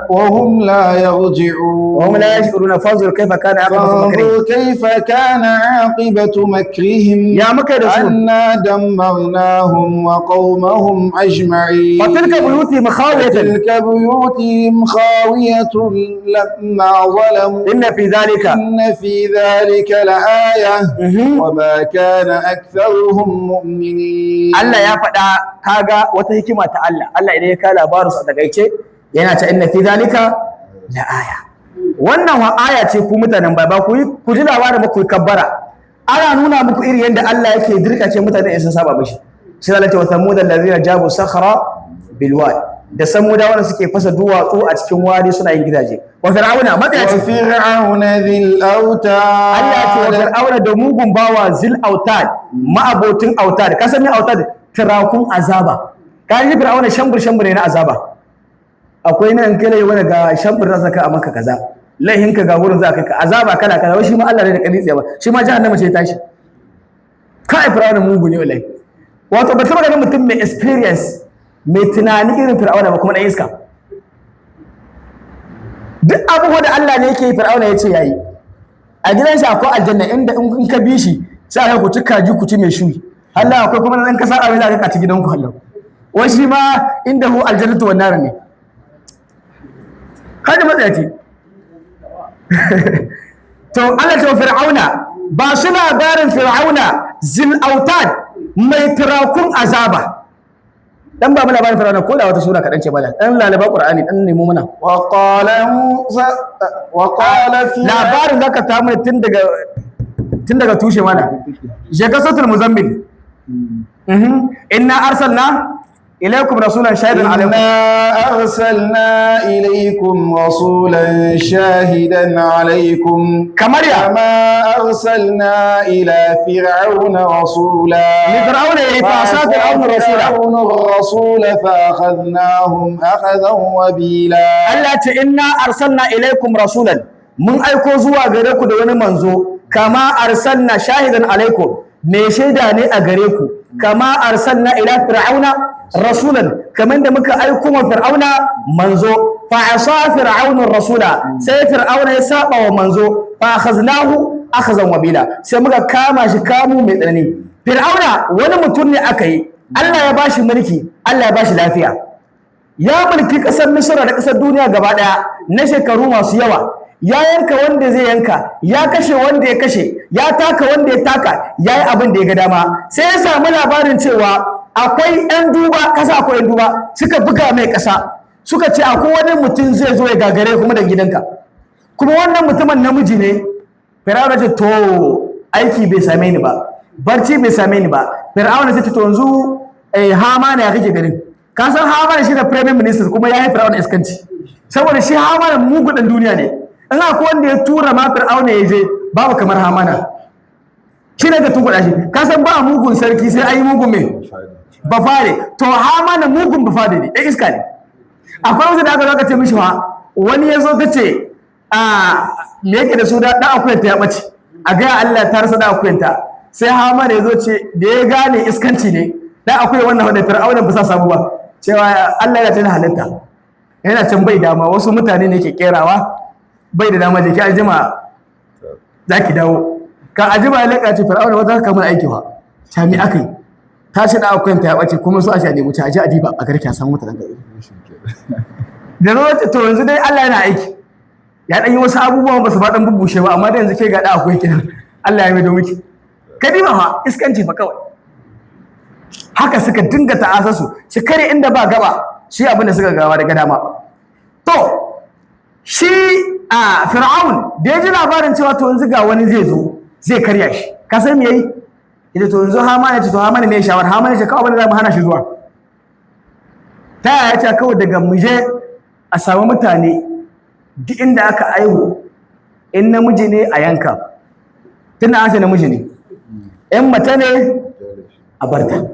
وهم لا يرجعون. Wa hum la yash'uruna. Fanzur kaifa kana aqibatu makrihim. فانظر كيف كان عاقبة مكرهم. Ya muka da su? أنا دمرناهم وقومهم أجمعين. Fatilka buyuti mukhawiyatan. تلك بيوتهم خاوية لما ظلموا. Inna fi dhalika. إن في ذلك لآية. Mhm. وما كان أكثرهم مؤمنين. Allah ya faɗa, kaga wata hikima ta Allah. Allah idan ya kawo labarin su a takaice yana ta inna fi zalika la aya. Wannan wa aya ce ku mutanen ba ba ku yi ku ji labarin ba ku yi kabbara. Ana nuna muku iri yadda Allah yake dirkace mutane in sun saba mishi. Shi zalata wa thamud allazina jabu sakhra bil wad, da samuda wanda suke fasa duwatsu a cikin wadi suna yin gidaje, wa fir'auna matsayaci. وفرعون ذي الأوتاد. Allah ya ce wa fir'auna da mugun bawa zil autad, ma'abotin autad. Ka san me autad? Tirakun azaba. Ka ji fir'auna shambur shambur ne na azaba. Akwai nan kale wani ga shambur na saka a maka kaza. Laihinka ga wurin za ka ka azaba kala kala. Wai shi ma Allah ne da kali tsaye ba, shi ma jahannama ce tashi. Kai, Fir'auna mugu ne wallahi. Wato ba taba ganin mutum mai experience, mai tunani irin Fir'auna ba, kuma dan iska. Duk abubuwa da Allah ne yake yi, Fir'auna ya ce yayi. A gidan shi akwai aljanna inda in ka bi shi sai aka ku ci kaji, ku ci mai shuyi. Allah akwai kuma in ka saba mai za ka ci gidanku. Allah wai shi ma inda hu aljannatu wan nar ne. Kada matsayaci. To Allah ta Fir'auna, ba su labarin Fir'auna zil autad, mai turakun azaba. Dan ba mu labarin Fir'auna ko da wata sura kaɗan ce bala. Dan lalaba Qur'ani, dan nemo mana. وقال موسى وقال في Labarin zaka ta mana tun daga tushe mana. Je ka suratul Muzammil. Inna arsalna ilaykum rasulan shahidan alaykum. إنا أرسلنا إليكم رسولا شاهدا عليكم Kamar ya كما أرسلنا إلى فرعون رسولا. Ni Fir'auna yayi fa sa Fir'auna rasula. فرعون الرسول فأخذناهم أخذا وبيلا. Allah ce inna arsalna ilaikum rasulan, mun aiko zuwa gare ku da wani manzo, kama arsalna shahidan alaikum, mai shaida ne a gare ku, kama arsalna ila fir'auna rasulan, kamar da muka aiko wa Fir'auna manzo. Fa asa fir'aunu rasula, sai Fir'auna ya saba wa manzo. Fa akhaznahu akhzan wabila, sai muka kama shi kamu mai tsanani. Fir'auna wani mutum ne aka yi, Allah ya bashi mulki, Allah ya bashi lafiya, ya mulki ƙasar Misira da ƙasar duniya gaba ɗaya na shekaru masu yawa. Ya yanka wanda zai yanka, ya kashe wanda ya kashe, ya taka wanda ya taka, ya yi abin da ya ga dama. Sai ya samu labarin cewa akwai 'yan duba ƙasa, akwai 'yan duba suka buga mai ƙasa, suka ce akwai wani mutum zai zo ya gagare kuma da gidanka, kuma wannan mutumin namiji ne. Fir'auna ce to aiki bai same ni ba, barci bai same ni ba. Fir'auna sai ce to yanzu Hamana ya kake ganin? Ka san Hamana shi da prime minister, kuma ya yi Fir'auna iskanci, saboda shi Hamana mugu dan duniya ne. In akwai wanda ya tura ma Fir'auna ya je, babu kamar Hamana. Shi ne ka tunkuɗa shi. Ka san ba mugun sarki sai an yi mugun mai bafade. To Hamana mugun bafade ne, ɗan iska ne. Akwai wasu da aka zo aka ce mishi fa, wani ya zo ta ce a me yake da su da ɗan akuyanta ya ɓace, a gaya Allah ta rasa ɗan akuyanta. Sai Hamana ya zo ce da ya gane iskanci ne, ɗan akuya wannan wanda Fir'auna ba sa samu ba, cewa Allah yana tana halitta, yana can bai dama, wasu mutane ne ke kerawa, bai da dama, jiki aljima za ki dawo. Ka ajima ya leƙa ce Fir'auna wata kamar aiki fa sami aka yi ta shi da akuyanta ya ɓace, kuma su a sha nemi ta aji a diba a garki a samu mata ɗan gari da zo ce to yanzu dai Allah yana aiki, ya ɗan yi wasu abubuwan ba su ba ɗan bubbushe ba, amma da yanzu ke ga ɗan akwai kenan Allah ya mai miki. Ka diba fa iskanci fa kawai. Haka suka dinga ta'asa su su kare inda ba gaba, shi abin da suka gawa daga dama. To shi a Fir'aun da ya ji labarin cewa to yanzu ga wani zai zo zai karya shi, ka san me yayi? Yace to yanzu Hamana ce to Hamana me shawara? Hamana ce kawai abin da za mu hana shi zuwa ta yaya? Ce kawai daga mu je a samu mutane, duk inda aka aihu in namiji ne a yanka, tunda an ce namiji ne, in mace ne a barta.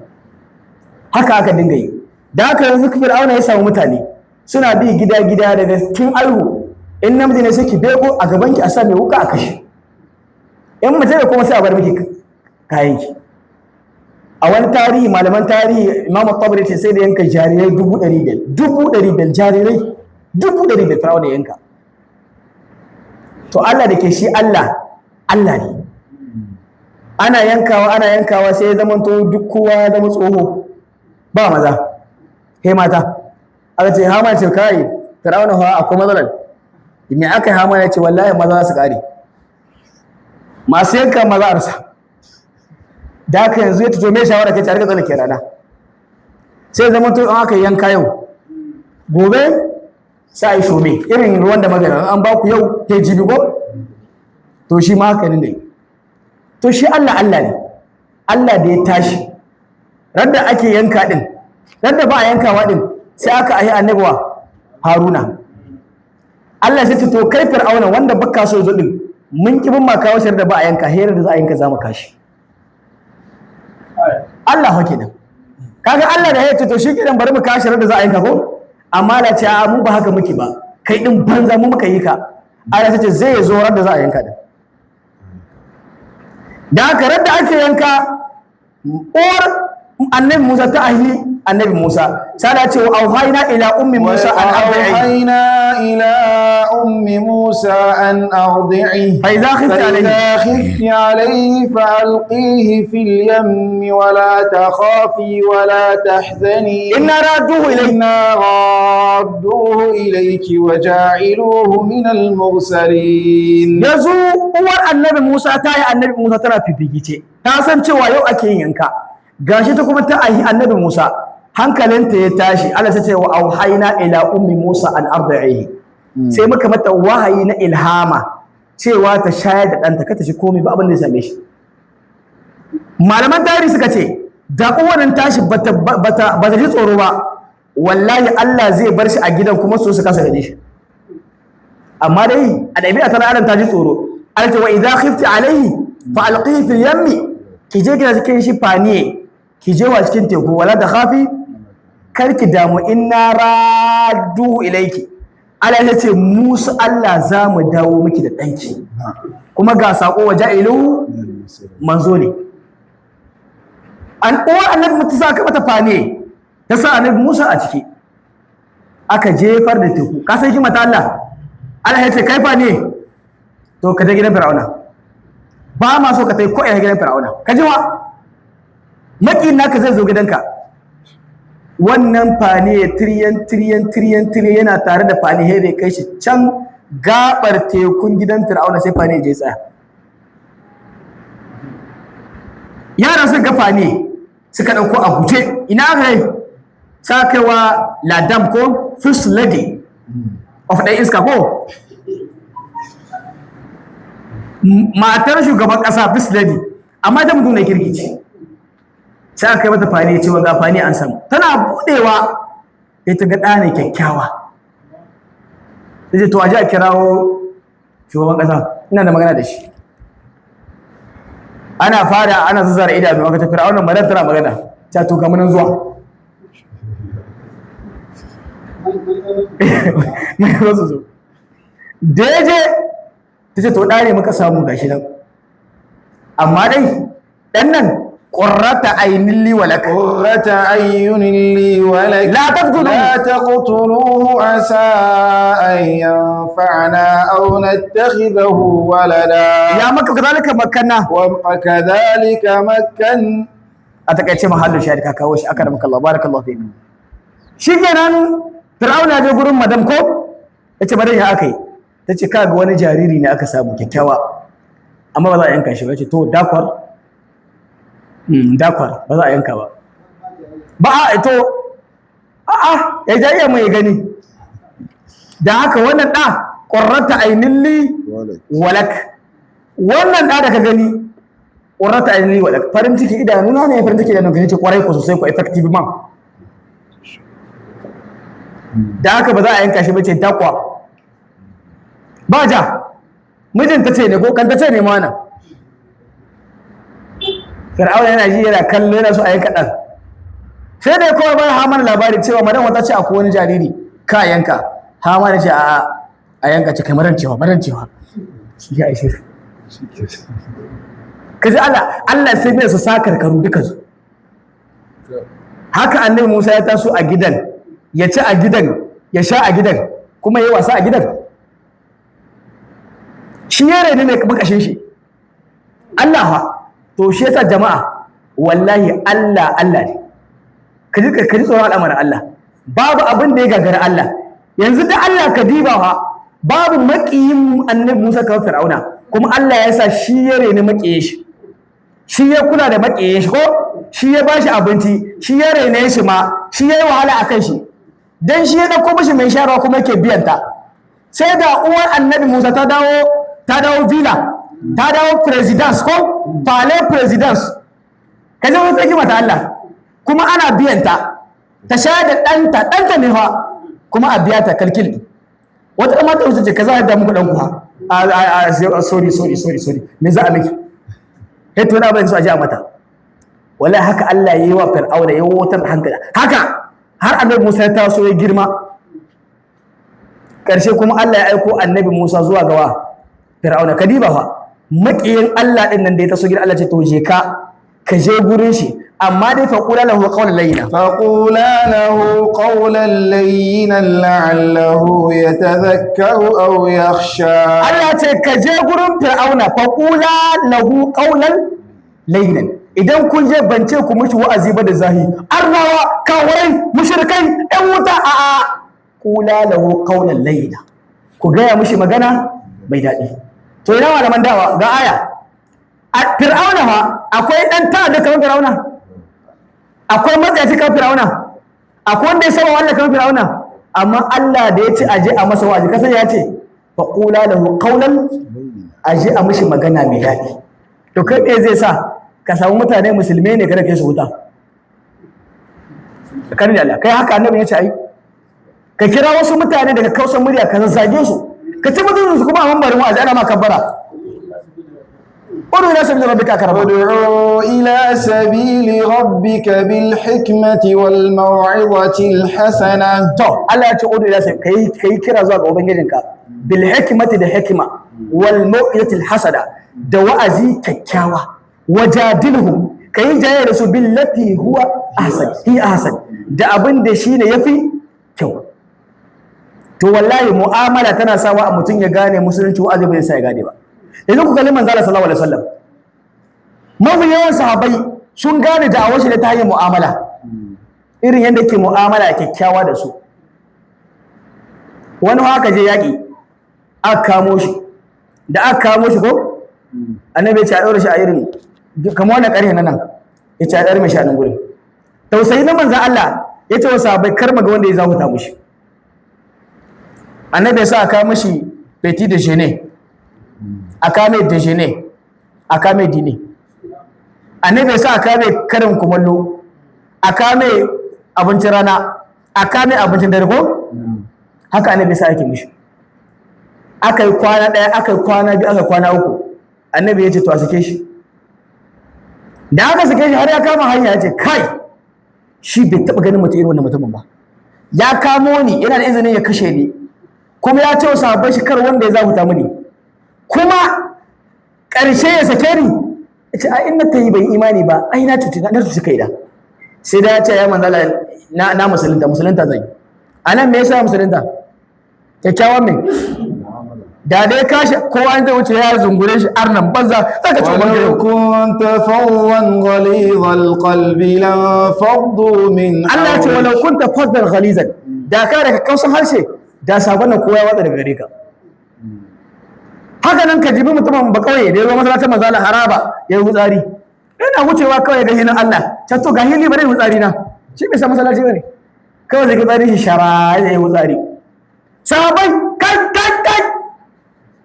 Haka aka dinga yi. Da haka yanzu Fir'auna ya samu mutane suna bi gida gida, daga kin aihu in namiji ne sai ki bego a gaban ki a sa mai wuka a kashe, in mace ne kuma sai a bar miki kayan ki. A wani tarihi, malaman tarihi, Imam Tabari ce sai da yanka jarirai 500,000, 500,000, jarirai 500,000 Fir'auna yanka. To Allah da ke shi Allah Allah ne, ana yankawa ana yankawa, sai ya zama to duk kowa ya zama tsoho, ba maza he mata. Aka ce Hama ce kai Fir'auna fa akwai matsalar. Me aka yi? Hama ya ce wallahi maza za su kare, masu yanka maza a rasa. Da haka yanzu ya fito mai shawara kai, tare da tsallake rana, sai zama to in aka yanka yau, gobe sai a yi shome irin ruwan da magana an ba ku yau ke jibi ko. To shi ma haka ne. To shi Allah Allah ne. Allah da ya tashi, radda ake yanka din, radda ba a yankawa din, sai aka ahi annabawa Haruna. Allah sai ce to kai Fir'auna wanda baka so zo din, mun ki bin ma kawo shar da ba a yanka, hera da za a yanka za mu kashi. Allah fa kenan. Kaga Allah da ya ce to shikenan bari mu kashi da za a yanka ko, amma la ce a mu ba haka muke ba, kai din banza, mu muka yi ka. Allah ta ce zai zo ran da za a yanka din. Da haka ran da ake yanka, uwar Annabi Musa ta ahi Annabi Musa, sai da ce wa auhayna ila ummi Musa an ardi'i. وأوحينا إلى أم موسى أن أرضعيه. Fa idza khifti alayhi. فإذا خفت عليه فألقيه في اليم ولا تخافي ولا تحزني. Inna radduhu ilayki. إنا رادوه إليك وجاعلوه من المرسلين. Yanzu uwar Annabi Musa ta yi Annabi Musa tana fifigice, ta san cewa yau ake yin yanka. Gashi ta kuma ta ahi Annabi Musa, hankalinta ya tashi. Allah sai ce wa auhayna ila ummi Musa an arda'ihi, sai muka mata wahayi na ilhama cewa ta shayar da ɗanta, ka ta shi komai ba abin da ya same shi. Malaman tarihi suka ce da uwanin tashi bata ji tsoro ba, wallahi Allah zai bar shi a gidan kuma su kasa gane shi. Amma dai a ɗabi'a ta adam ta ji tsoro. Allah ce wa idza khifti alaihi fa alqihi fil yammi, ki je kina cikin shi panier, ki je wa cikin teku, wala da khafi, kar ki damu, inna raddu ilayki. Allah ya ce musu Allah za mu dawo miki da ɗanki, kuma ga sako wa ja'ilu manzo ne. An uwar Annabi Musa aka mata panier, ta sa Annabi Musa a ciki, aka jefar da teku. Ka san hikima ta Allah. Allah ya ce kai panier, to ka je gidan Fir'auna, ba ma so ka tai ko ina gidan Fir'auna, ka ji wa maƙiyin naka zai zo gidanka. Wannan panier tiriyan tiriyan tiriyan tiriyan yana tare da panier bai kai shi can gabar tekun gidan Fir'auna, sai panier je tsaya. Yaran sun ga panier suka ɗauko a guje. Ina aka yi sa kaiwa ladam ko first lady of ɗan iska ko matar shugaban ƙasa, first lady, amma ta mutum na kirki ce. Sai aka yi mata panier cewa ga panier an samu. Tana buɗewa sai ta ga ɗa ne kyakkyawa. Ta ce to a ji a kirawo shugaban ƙasa, ina da magana da shi. Ana fara ana zazzara idanu, aka tafi Fir'auna, madan tana magana ta, to ga munan zuwa mai zo zo da ya je. Ta ce to ɗa ne muka samu gashi nan, amma dai ɗan nan qurrata ainin li wa lak. قرة أعين لي ولك. لا تقتلوه. لا تقتلوه، عسى أن ينفعنا أو نتخذه ولدا. Ya maka kazalika makanna. وكذلك مكن A takaice mahallin shahid ka kawo shi, aka ramaka Allah, barakallahu fik. Shikenan Fir'auna ya je gurin madam ko yace madan ya akai? Tace kaga wani jariri ne aka samu kyakkyawa, amma ba za a yanka shi ba. Yace to d'accord, d'accord, ba za a yanka ba ba a to a a ya ja iya mai gani. Da haka wannan da qurrata ainin li walak, wannan da da ka gani qurrata ainin li walak, farin ciki idanuna ne, farin ciki idanunka ne. Ce kwarai ko sosai ko effective man. Da haka ba za a yanka shi ba. Ce dakwa ba ja mijinta ce ne ko kanta ce ne mana. Fir'auna yana ji yana kallo, yana so a yanka ɗan. Sai da ya kowa bai Haman labari cewa madan wata ce akwai wani jariri ka yanka. Haman ya ce a a yanka. Ce kai madan cewa madan cewa shi ya ishe ka ji Allah. Allah sai bai su sa karkaru dukansu. Haka Annabi Musa ya taso a gidan, ya ci a gidan, ya sha a gidan, kuma ya yi wasa a gidan. Shi ya raini ne makashin shi Allah fa. To shi yasa jama'a, wallahi Allah Allah ne. Ka ji tsoron al'amarin Allah, babu abin da ya gagara Allah. Yanzu da Allah ka diba fa, babu maƙiyin Annabi Musa kamar Fir'auna, kuma Allah ya sa shi ya reni maƙiyin shi, shi ya kula da maƙiyin shi, ko shi ya bashi abinci, shi ya rene shi ma, shi ya yi wahala a kan shi, dan shi ya ɗauko mishi mai shayarwa kuma yake biyan ta. Sai da uwar Annabi Musa ta dawo, ta dawo villa, ta dawo presidence ko palais presidence. Ka ji wata hikima ta Allah, kuma ana biyan ta ta shayar da ɗanta, ɗanta ne fa, kuma a biya ta kalkil. Wata ɗan mata wuce ce ka za a da muku ɗan kuwa a sorry sorry sorry sorry, me za a miki? Eh, to na bayan su a ji a mata. Wallahi haka Allah ya yi wa Fir'auna, ya wutar da hankali haka har Annabi Musa ya taso ya girma. Karshe kuma Allah ya aiko Annabi Musa zuwa gawa Fir'auna. Kadiba fa, maƙiyin Allah din nan da ya taso gidan Allah ce to je ka, ka je gurin shi, amma dai fa qula lahu qawlan layyina. فقولا له قولا لينا لعله يتذكر أو يخشى. Allah ce ka je gurin Fir'auna, fa qula lahu qawlan layyinan. Idan kun je, ban ce ku mishi wa'azi ba da zahi, arnawa, kawarai, mushrikai, ɗan wuta, a a qula lahu qawlan layyina, ku gaya mishi magana mai daɗi. To ina malaman dawa? Ga aya a Fir'auna fa. Akwai ɗan ta'adda kamar Fir'auna? Akwai matsayaci kamar Fir'auna? Akwai wanda ya saba Allah kamar Fir'auna? Amma Allah da ya ce aje a masa wa'azi, kasan ya ce fa qula lahu qawlan, aje a mishi magana mai daɗi. To kai me zai sa ka samu mutane musulmai ne kada kai su wuta? Kan da Allah kai haka Annabi ya ce ai ka kira wasu mutane daga kausan murya, ka zazzage su, ka ci mutuncin su, kuma a mambarin wa'azi ana ma kabbara. Udu ila sabili rabbika karama. ادع إلى سبيل ربك بالحكمة والموعظة الحسنة. To Allah ya ce udu ila sabil, kai kira zuwa ga ubangijinka, bil hikmati, da hikma, wal mau'izatil hasana, da wa'azi kyakkyawa, wajadilhum, kai jayayya da su, billati huwa ahsan, hi ahsan, da abin da shine yafi kyau. To wallahi mu'amala tana sawa a mutum ya gane musulunci, wa'azi bai sa ya gane ba. Yanzu ku kalli manzo Allah sallallahu alaihi wasallam, mafi yawan sahabbai sun gane da'awar shi ne ta hanyar mu'amala, irin yadda yake mu'amala kyakkyawa da su. Wani haka je yaƙi, aka kamo shi. Da aka kamo shi ko, Annabi ya ce a ɗaure shi a irin kamar wannan ƙarfe na nan, ya ce a ɗaure shi a nan gurin. Tausayi na manzan Allah ya ce wa sahabbai kar ga wanda ya zahuta mushi. Annabi ya sa a kawo mishi petit déjeuner, a kawo mai déjeuner, a kawo mai dîner. Annabi ya sa a kawo mai karin kumallo, a kawo mai abincin rana, a kawo mai abincin dare ko. Haka Annabi ya sa ake mishi. Aka yi kwana 1, aka yi kwana 2, aka yi kwana 3, Annabi ya ce to a sake shi. Da aka sake shi, har ya kama hanya ya ce kai, shi bai taɓa ganin mutum irin wannan mutumin ba. Ya kamo ni, yana da izinin ya kashe ni, kuma ya ce wa sahabbai shi kar wanda ya zahuta mini, kuma ƙarshe ya sake ni. Ya ce ai in na tayi bai imani ba, ai na cuci kaina. Sai da ya ce ya manzala, na musulunta, musulunta zai. A nan me yasa musulunta? Kyakkyawan me da dai kashi kowa zai wuce ya zungure shi, arnan banza, zaka ci uban ولو gare. كنت فظا غليظ القلب لانفضوا من Allah ya ce حولك. walau kunta faddan ghalizan, da ka da kausan harshe, da sabon nan kowa ya watsa daga gare ka. Haka nan ka jibi mutumin ba kauye da ya zo masallacin manzo Allah, haraba, ya yi hutsari. Yana wucewa kawai ga hinin Allah can, to ga hili, bari hutsari na. Shi bai san masallaci bane, kawai zai hutsari shi shara, ya yi hutsari. Sahabbai, kai kai kai!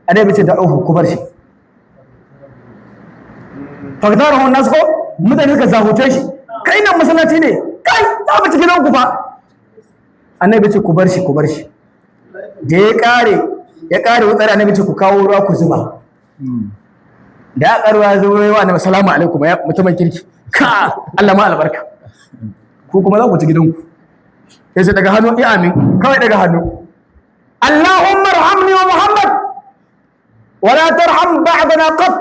Annabi ce da uhu, ku bar shi. Faktarahun nasu ko, mutane suka zahute shi, kai nan masallaci ne, kai za mu ci gidan ku fa. Annabi ce ku bar shi, ku bar shi. Da ya kare, ya kare wutsari, Annabi ce ku kawo ruwa ku zuba. Da ya karuwa zuwa wa Annabi, salamu alaikum ya mutumin kirki, ka Allah ma albarka, ku kuma za ku ci gidanku. Sai sai daga hannu ya amin, kawai daga hannu, Allahumma arhamni wa Muhammad wala tarham ba'dana qat.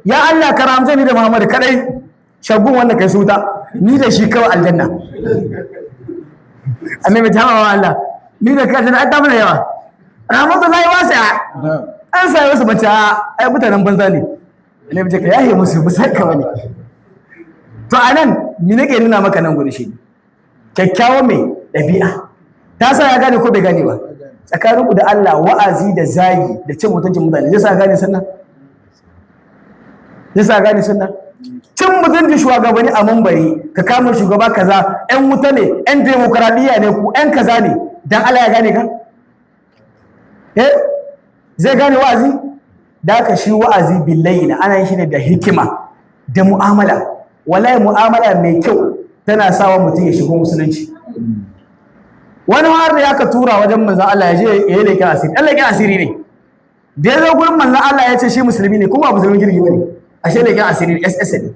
Ya Allah, ka rahamce ni da Muhammad kadai, shagun wanda kai suta, ni da shi kawai aljanna. Annabi ta wa Allah, ni da kai aljanna ta mana yawa, rahmatullahi wasi'a. An sai wasu bace ai mutanen banza ne. Annabi ce ka yahe musu, musa ka bane. To anan mi nake nuna maka nan gudu? Shi kyakkyawan mai ɗabi'a ta sa ya gane ko bai gane ba? Tsakaninku da Allah, wa'azi da zagi da cin mutuncin mutane zai sa gane sunna? Zai sa gane sunna? Cin mutuncin shugabanni a mambari, ka kama shugaba kaza, yan wuta ne, yan demokradiyya ne, ku yan kaza ne, dan Allah ya gane ka? Eh, zai gane wa'azi? Da haka shi wa'azi billahi ana yin shi ne da hikima da mu'amala. Wallahi mu'amala mai kyau tana sawa mutum ya shigo musulunci. Wani har da aka tura wajen manzon Allah ya je ya yi leƙen asiri, ɗan leƙen asiri ne. Da ya zo gurin manzon Allah ya ce shi musulmi ne, kuma ba musulmin kirki bane, ashe leƙen asiri ne, SS ne.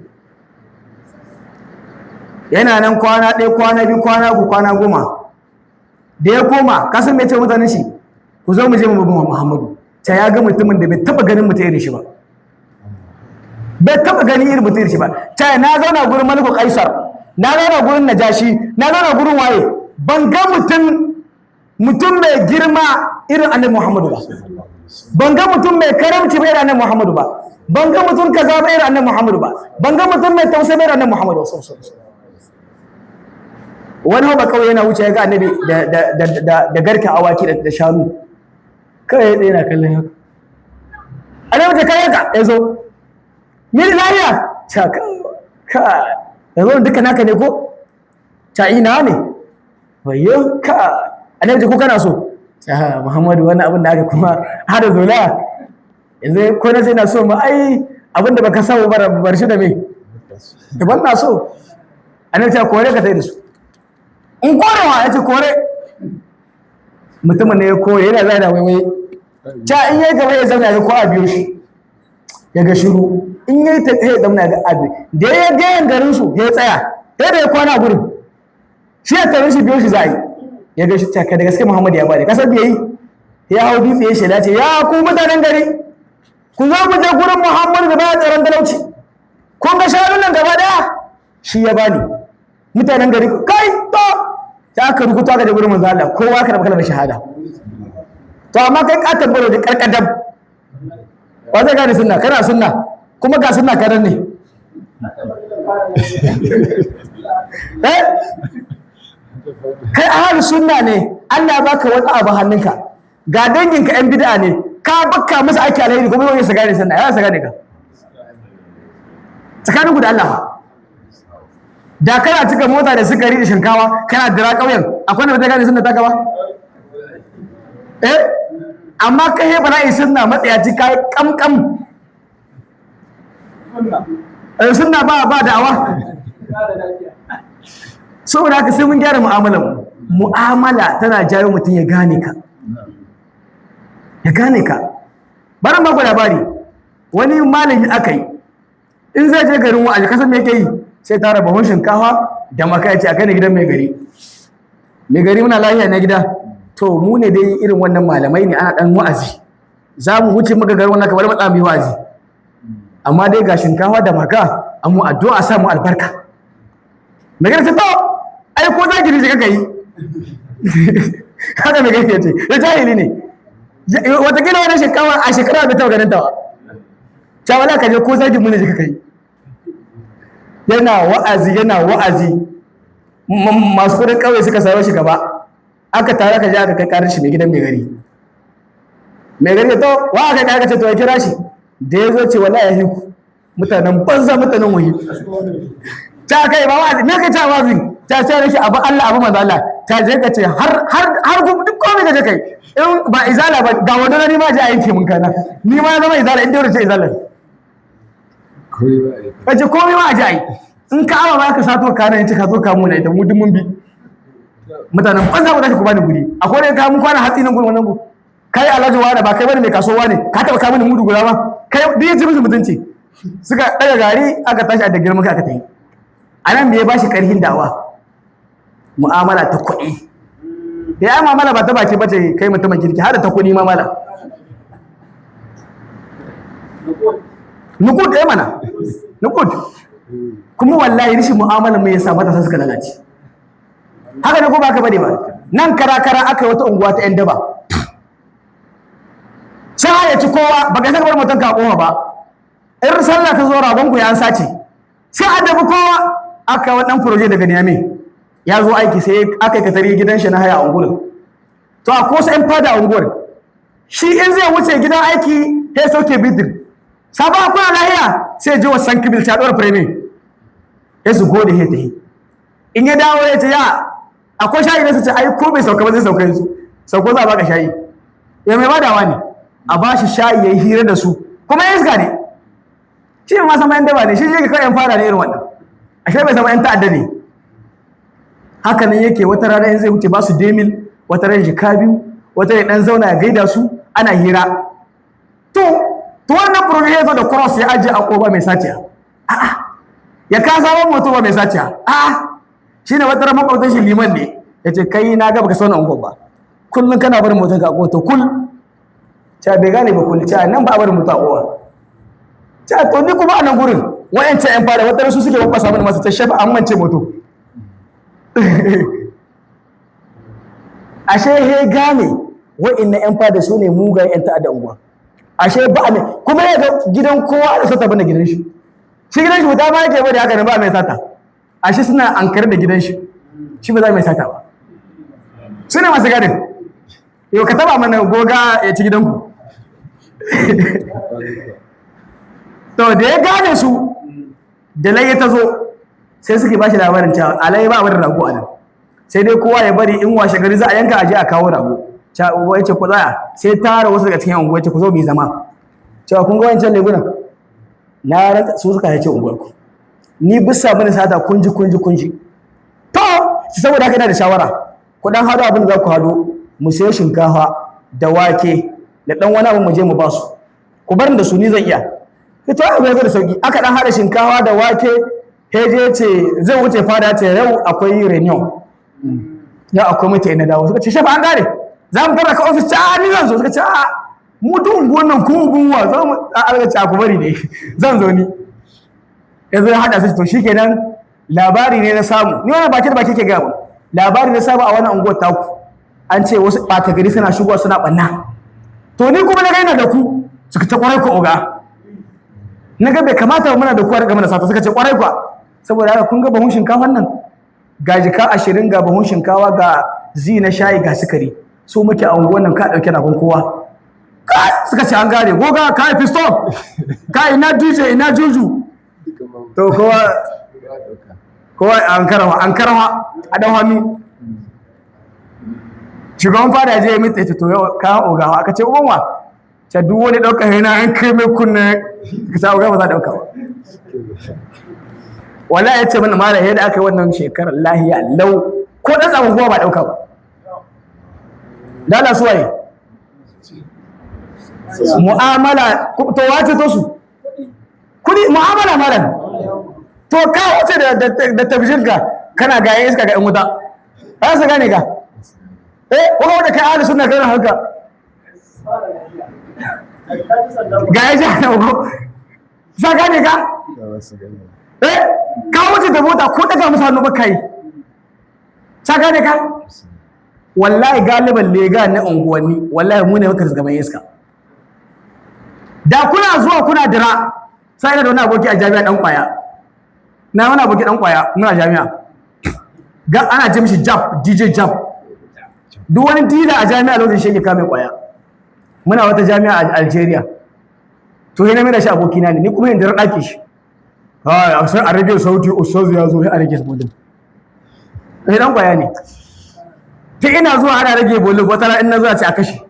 Yana nan kwana 1, kwana 2, kwana 3, kwana 10, da ya koma, ka san me ce mutanen shi? Ku zo mu je mu bi Muhammadu. Ta ya ga mutumin da bai taba ganin mutum irin shi ba, bai taba ganin irin mutum irin shi ba. Ta na zauna gurin Maliku Kaisar, na zauna gurin Najashi, na zauna gurin waye, ban ga mutum mutum mai girma irin Annabi Muhammadu ba, ban ga mutum mai karamci ba irin Annabi Muhammadu ba, ban ga mutum kaza ba irin Annabi Muhammadu ba, ban ga mutum mai tausayi ba irin Annabi Muhammadu ba. Wani ba kawai yana wuce ya ga Annabi da garka awaki da shanu, kawai ya tsaye na kallon haka. Annabi ta kai ka ya zo ni lafiya ta ka yanzu duka naka ne ko ta ina ne wayo ka. Annabi ce ko kana so ta Muhammadu wannan abin da aka kuma hada zola yanzu ko na sai na so ma, ai abin da baka samu bar shi da me daban na so. Annabi ta kore ka tai da su. In korewa ya ce kore mutumin ne ya kore, yana zana waiwai ta in yayi gaba ya zauna ya ko a biyo shi, ya ga shiru. In yayi ta ya zauna ga abi da ya ga yan garin su ya tsaya sai da ya kwana gurin shi ya tare shi biyo shi zai ya ga shi ta da gaske Muhammad ya bada kasar da yayi. Ya hau dutse ya shela ce, ya ku mutanen gari, ku zo ku je gurin Muhammadu da baya tsaron talauci. Kun ga shanun nan gaba daya shi ya bani. Mutanen gari kai to ta aka rubuta aka je gurin manzo Allah, kowa ka rabu kalmar shahada. To amma kai ka tabbaro da karkadam wa zai gane sunna? Kana sunna kuma ga sunna karan ne eh kai ahli sunna ne, Allah ya baka wani abu hannunka, ga danginka yan bid'a ne, ka bakka musu aiki alheri kuma yau su gane sunna, ya su gane ka tsakaninku da Allah. Da kana cika mota da sukari da shinkawa kana dira ƙauyen, akwai wanda zai gane sunna taka ba? Eh, amma kai he bala'i sunna matsayaci kai kamkam. Eh, sunna ba ba da'awa. Saboda haka sai mun gyara mu'amalar mu. Mu'amala tana jawo mutum ya gane ka, ya gane ka. Bari ba ku labari wani malami aka yi, in zai je garin wa'azi, kasan me yake yi? Sai tara buhun shinkafa da maka, ya ce a kai ni gidan mai gari. Mai gari, muna lafiya na gida? To mu ne dai irin wannan malamai ne, ana dan wa'azi, za mu wuce muka garin wannan kamar matsa mu yi wa'azi, amma dai ga shinkafa da maka, an mu addu'a sa mu albarka. Mai gari ce to ai ko zaki ne kaka yi haka. Mai gari ya ce ya jahili ne, watakila wani shinkafa a shekara bai taɓa ganin ta ba. Ta wala ka je ko zagi mu ne kaka yi. Yana wa'azi, yana wa'azi, masu kudin ƙauye suka sayo shi gaba, aka tare aka je aka kai karar shi mai gidan mai gari. Mai gari to wa aka kai? Aka ce to ya kira shi. Da ya zo ce wallahi ya hiku mutanen banza, mutanen wahi ta kai ba wa'azi me kai ta wa'azi ta ce nake abu Allah abu manzo Allah ta je ka ce har har har duk komai ka je kai in ba izala ba ga wanda ni ma je a yanke mun kana ni ma zama izala in dai ce izala ka ce komai ma a ji a yi in ka awa ba ka sato kana yace ka zo ka muna ita mu duk mun bi mutanen banza ku tashi ku bani guri. Akwai ne ka mun kwana hatsi nan gurin wannan gu kai alhaji wani ba kai bane mai kasuwa ne ka taba ka mini mudu guda ba kai duk ya ci musu mutunci. Suka daga gari aka tashi a da girman kai aka tayi. Anan me ya bashi karhin dawa? Mu'amala ta kuɗi. Ya yi mu'amala ba ta baki bace kai mutumin kirki har da ta kuɗi mamala nukud eh mana nukud. Kuma wallahi rishin mu'amala mai yasa matasa suka lalace. Haka ne ko ba ka bane ba? Nan kara kara aka yi wata unguwa ta yan daba, sai ya ci kowa ba ka saka bar mutum ka kofa ba. In sallah ta zo ragon ku ya an sace sai a dabi kowa. Aka wannan proje daga Niamey ya zo aiki, sai aka yi katari gidan shi na haya a unguwar. To a ko sai yan fada a unguwar, shi in zai wuce gidan aiki sai sauke bidir sabon kuna lahiya, sai ji wasan kibil ta dora firemi sai su gode sai tahi. In ya dawo ya ce ya akwai shayi ne, su ce ai ko bai sauka ba zai sauka yanzu, sauko za a baka shayi. Ya mai badawa ne a ba shi shayi ya yi hira da su kuma ya iska ne shi ma sama yan daba ne shi ne kawai yan fara ne irin wannan, ashe bai zama yan ta'adda ne. Haka nan yake wata rana in zai wuce ba su demil, wata rana jika biyu, wata rana dan zauna ya gaida su ana hira. To to wannan proje ya zo da cross ya ajiye a koba mai saciya, a'a ya ka sabon moto ba mai saciya, a'a shine wata ran makwabtan shi liman ne ya ce kai na ga baka sauna unguwar ba, Kullum kana barin motar ka a to kul. Cewa bai gane ba kul, cewa nan ba a barin mota a kowa. Cewa to ni kuma a nan gurin wa'ancan 'yan fada wata su suke babbasa mana masu ta shafa an mance moto. Ashe he gane wa'annan 'yan fada su ne mugayen 'yan ta'adda unguwa. Ashe ba a kuma ya ga gidan kowa da sata bane gidan shi. Shi gidan shi wuta ma yake bari haka ne ba mai sata. Ashe suna ankar da gidan shi. Shi ba za mai sata ba. Su ne masu gadin. Yau ka taba mana goga ya ci gidanku. To da ya gane su da laye ta zo sai suke ba shi labarin cewa alai ba wani rago a nan. Sai dai kowa ya bari in washe gari za a yanka aje a kawo rago. Cewa ya ce ku tsaya, sai tara wasu daga cikin unguwa ya ce ku zo mu yi zama. Cewa kun ga wancan legunan na rantsa su suka yace unguwarku. Ni bisa mini sata kunji kunji kunji. To saboda haka ina da shawara, ku dan hado abin da za ku hado, mu sayo shinkafa da wake da dan wani abu mu je mu ba su. Ku bar ni da su, ni zan iya. Sai to abu ya zo da sauki, aka dan hada shinkafa da wake, heje ce zai wuce fada ce yau akwai reunion. Ya akwai mutane na dawo suka ce shafa an gane za mu tara ka ofis, ce a ni zan zo, suka ce a mu duk unguwan nan ko unguwa za mu a alga ce a ku bari ne zan zo ni. Yanzu ya hada su, to shikenan labari ne na samu ni wannan baki da baki ke gaya mun, labari na samu a wannan unguwar taku an ce wasu ɓata gari suna shigowa suna ɓanna. To ni kuma na ga ina da ku, suka ce kwarai ku oga. Na ga bai kamata muna da ku a riga mana sata, suka ce kwarai kuwa. Saboda haka kun ga bahun shinkafan nan ga jika 20, ga bahun shinkawa, ga zi na shayi, ga sukari, so muke a unguwar nan ka ɗauki ragon kowa. Kai suka ce an gane goga kai fisto kai ina DJ ina juju. To kowa kowa an karawa an karawa a dan hannu. Shugaban fada je ya mitsa ce to yau ka ogawa, aka ce uban wa ce duk wani ɗaukar yana an kai mai kunne ka sa oga ba za a ɗauka ba. Wallahi ya ce mana malam yadda aka yi wannan shekarar lahiya lau ko ɗan tsakon kuma ba ɗauka ba. Dala su waye? Mu'amala to wace to su? Kudi mu'amala malam. To ka wuce da tafshinka kana ga yan iska ga yan wuta. Ba su gane ka. Eh, kuma wanda kai ahli sunna kana haka. Ga ya ji ko. Za gane ka? Eh, ka wuce da mota ko daga musu hannu ba kai. Sa gane ka? Wallahi galiban lega na unguwanni wallahi mu ne muka zama iska. Da kuna zuwa kuna dira sai ina da wani aboki a jami'a dan kwaya. Na wani aboki dan kwaya muna jami'a. Ga ana ce mishi Jab, DJ Jab. Duk wani dila a jami'a lokacin shi yake kame kwaya. Muna wata jami'a a Algeria. To sai na mai da shi abokina ne, ni kuma yanzu ɗaki shi. Kai, sai a rage sauti ustaz ya zo sai a rage sautin. Sai dan kwaya ne. Ta ina zuwa ana rage bolin wata rana in na zuwa ce a kashe.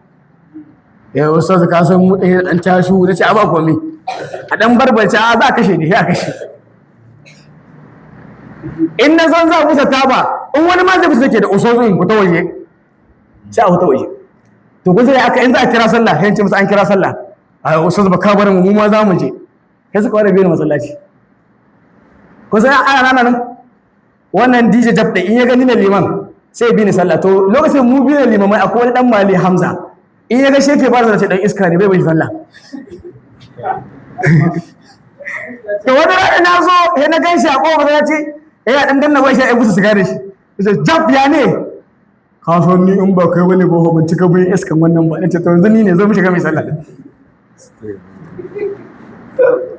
Ya ustaz ka san mu ɗaya dan tashu na ce a ba komai. A dan barbace a za a kashe ne sai a kashe. In na zan za musa taba in wani ma zai fi ke da ustazin ku ta waje. Sai a fita waje. To kun sai aka in za a kira sallah sai in ce musu an kira sallah. Ai ustaz ba ka bar mu mu ma za mu je. Sai suka ware biyu masallaci. Kun sai ana nan nan wannan DJ Jab ɗin in ya gani na liman sai bi ni sallah. To lokacin mu bi ne limamai akwai wani dan Mali Hamza in ya ga shi yake ba da dan iska ne bai bai sallah. To wani rana na zo sai na gan shi a kofar masallaci yana dan danna wai shi ya busa sigari shi. Yace Jab ya ne? Ka san ni in ba kai bane ba ban cika bin iskan wannan ba. Nace to yanzu ni ne zo mu shiga mai sallah.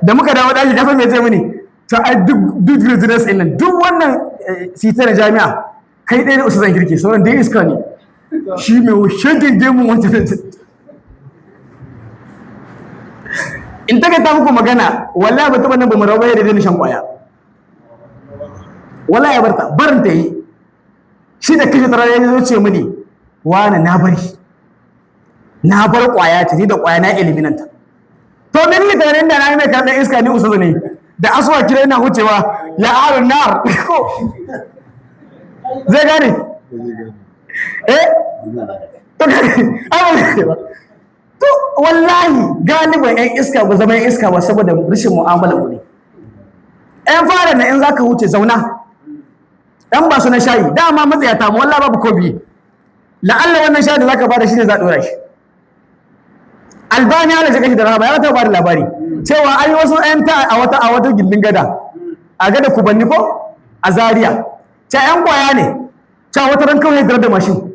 Da muka dawo daki ka san me ya ce mini? To ai duk duk residence ɗin nan duk wannan sitar jami'a kai ɗaya ne ustazan kirki sauran dai iska ne. Shi mai shagin gemun wancan. In ta ta muku magana wallahi ba taɓa nan ba mu rabu da daina shan kwaya. Wallahi ya barta barin ta yi. Shi da kashe tara ya zo ce mini wani na bari. Na bar kwaya ce ni da kwaya na eliminanta. To me ni tunanin da na yi mai karɗar iska ni ustazu ne. Da asuwa kira yana wucewa ya arun nar. Zai gane? Eh? To ai ba. To wallahi galiban yan iska ba zama yan iska ba saboda rashin mu'amala mu ne. Yan fara na in zaka wuce zauna. Yan ba su na shayi dama matsayata mu wallahi babu ko biyu. La'alla wannan shawara da zaka bada shi ne za a dora shi. Albani, Allah ya kashi da rahama, ya ta bada labari cewa an yi wasu ƴan ta a wata gindin gada, a gada Kubanni ko a Zaria, ta ƴan kwaya ne. Ta wata ran kawai da mashin,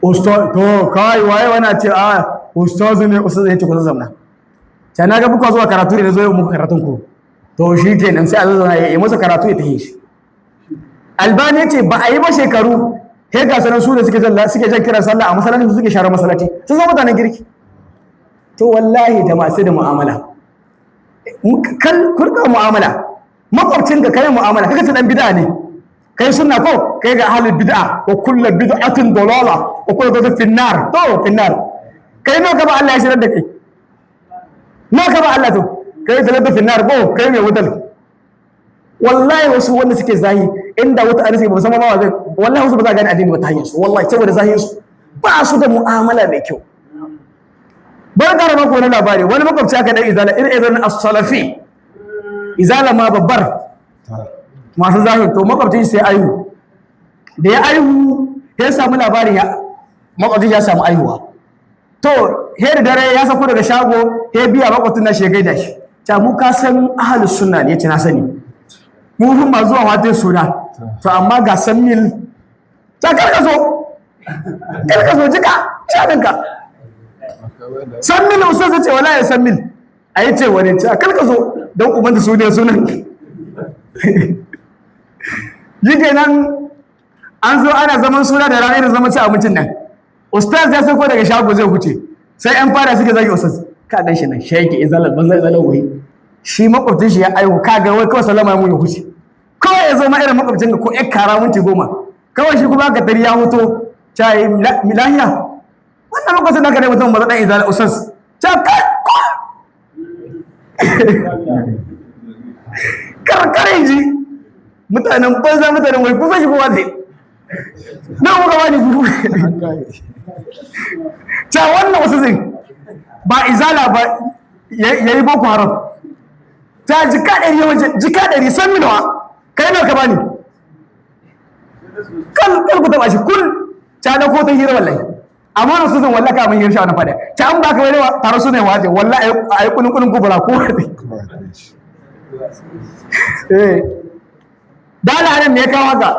"Ustaz, to kai waye?" Wani ce, "A, ustaz ne." Ustaz ya ce, "Ku zauna." Ta, "Na ga muka zuwa karatu ne, zo yau muku karatun ku." To shi kenan, sai a zauna ya yi masa karatu, ya tafi shi. Albani ya ce ba a yi ba shekaru, he ga sanan su da suke jan kiran sallah a masallaci, su suke share masallaci, sun zama mutanen girki. To wallahi jama'a, sai da mu'amala. Kan kurka mu'amala, makwabcin ka kai mu'amala, kaga ta dan bid'a ne, kai sunna ko kai ga ahlul bid'a, wa kullu bid'atin dalala wa kullu dalalatin finnar. To finnar, kai nawa ka ba Allah ya shirar da kai? Nawa ka ba Allah? To kai dalala finnar ko kai mai wutar? Wallahi wasu wanda suke zahi, inda wata arziki ba musamman ba zai, wallahi wasu ba za a gane addini ba ta hanyar su. Wallahi saboda zahin su, ba su da mu'amala mai kyau. Bar ƙara maka wani labari. Wani makwabci aka dan izala, irin izala as-salafi, izala ma babbar masu zahin. To makwabcin sai aihu. Da ya aihu, ya samu labarin ya makwabcin ya samu aihuwa. To he da dare ya sako daga shago, he biya makwabcin nashi, ya gaida shi. Ta, "Mu ka san ahlus sunna ne?" Yace, "Na sani, mu hun ma zuwa watan suna, to amma ga san mil ta, karka zo, karka zo, jika shaninka san mil." Ustaz zai ce, "Wallahi san mil a yi ce wani ce karka zo don ubanta su ne sunan yi." Kenan an zo ana zaman suna da rana, irin zaman ci abincin nan. Ustaz ya sauko daga shago zai huce, sai yan fara suke zagi ustaz. "Ka gan shi nan, shege, izala banza, izala." Wai shi makwabcin shi ya aihu, ka ga wai kawai sallama mu ya huce. Kawai ya zo ma irin makwabcin ka ko ƴar kara minti 10 kawai, shi kuma ka tari ya huto ta yi lahiya. "Wannan makwabcin naka ne mutum ba dan izala, ustaz ta kai karkare ji mutanen banza, mutanen wai kusa shi kowa zai na kuka bani ku ta wannan wasu zai ba izala ba, ya yi Boko Haram. Ta jika 100, yawanci jika 100 san minawa, kai nawa ka bani? Kal kal ku taba shi kul ta da ko ta hira. Wallahi amma wasu zan, wallahi ka mun hira shi wannan fada ta an baka wani taro su ne waje. Wallahi ayi kunun kunun kubura ko eh dala nan. Me ya kawo haka?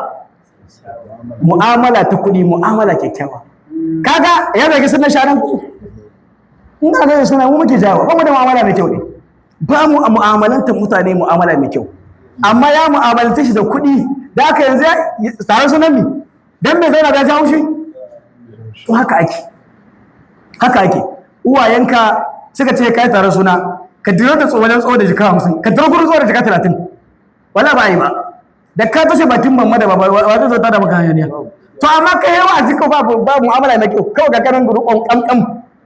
Mu'amala ta kuɗi, mu'amala kyakkyawa. Kaga ya zagi sunan sharan ku in ka ga suna mu muke jawo, ba mu da mu'amala mai kyau ne, ba mu a mu'amalantar mutane mu'amala mai kyau. Amma ya mu'amalanta shi da kuɗi, da aka yanzu tare sunan mi dan mai zauna da jawo shi. To haka ake, haka ake. Uwayenka suka ce kai tare suna, ka dira da tsohon tsoho da jika 50, ka dira gurin tsoho da jika 30. Wala ba yi ba da ka toshe bakin mamma da baba, wa zai zo ta da maka hayaniya? To amma kai wa'azi ko ba ba mu'amala mai kyau, kawai ga karan rukon kamkam,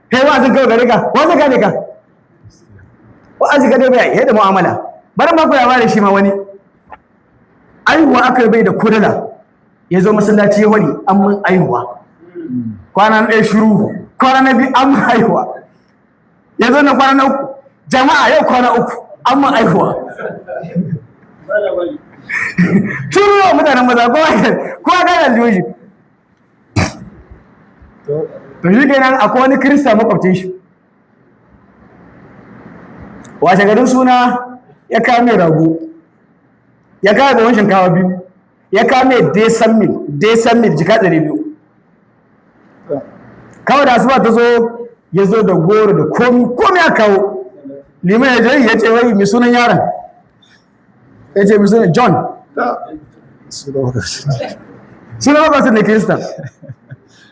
kai wa'azin kawai gare ka, wa zai gane ka? Wa'azi ka dai bai da mu'amala. Bari ma ku labari shi ma. Wani aihuwa aka bai da kudala, ya zo masallaci ya wani, "An mun aihuwa." Kwana na ɗaya shiru, kwana na biyu, "An mun aihuwa." Ya zo na kwana na uku, "Jama'a, yau kwana 3 an mun aihuwa." Shiru yau mutanen maza, kowa gane aljihu shi. To shi kenan, akwai wani Kirista makwabcin shi. Washe garin suna ya kame rago, ya kame buhun shinkawa biyu, ya kame desan mil, desan mil jika 200. Kawai da asuba ta zo, ya zo da goro da komi komi ya kawo. Liman ya je ya ce, "Wai mai sunan yaron?" Ya ce, "Mai sunan John." Sunan makwabcin da Kirista.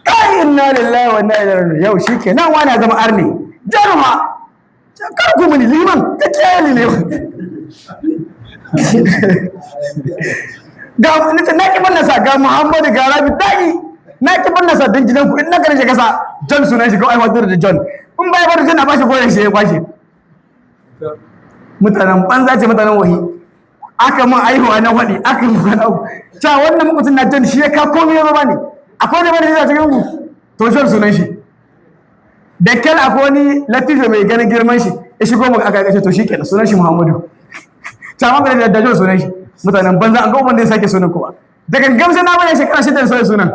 "Kai, inna lillahi wa inna ilaihi raji'un, yau shike nan wani ya zama arne." John ma kar ku muni, liman ka kiyaye ni, liman ga nace na ki nasa, ga Muhammadu, ga Rabi dai na ki nasa don gidan ku in na karshe kasa John sunan shi ko ai wato da John in bai bar John a bashi goyen shi ya kwashe. Mutanen banza ce, mutanen wahi. Aka mun aihuwa na faɗi, aka mun wani abu ta wannan mutum na John shi ya ka komai ya zama ne. Akwai wani bane a cikin ku? To John sunan shi. Da kyal akwai wani latifa mai ganin girman shi ya shigo mu aka kace, "To shikenan, sunan shi Muhammadu." Ta ma da John sunan shi. Mutanen banza, an ga wanda ya sake sunan kuma da gangan sai na bane shekara 6 da sai sunan.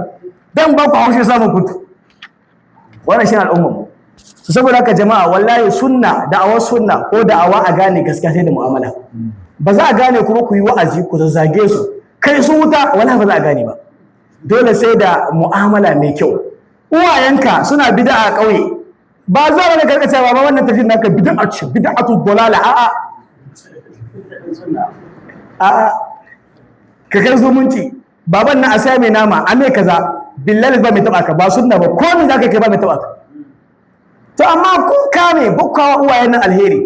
Dan ba ku haushe samun kutu. Wannan shi al'ummar mu. Su saboda haka jama'a, wallahi sunna, da'awar sunna ko da'awa a gane gaskiya sai da mu'amala. Ba za a gane kuma ku yi wa'azi ku zazzage su kai su wuta, wallahi ba za a gane ba. Dole sai da mu'amala mai kyau. Uwayenka suna bid'a a ƙauye, ba zuwa wani karka cewa ba wannan tafiyar naka bid'a ce, bid'atu dalala. A'a a'a, ka kai zumunci, baban na a sai mai nama a mai kaza, billahi ba mai taba ka ba, sunna ba, komai zaka kai ba mai taba ka. To amma kun kame bukkawa uwayen nan alheri,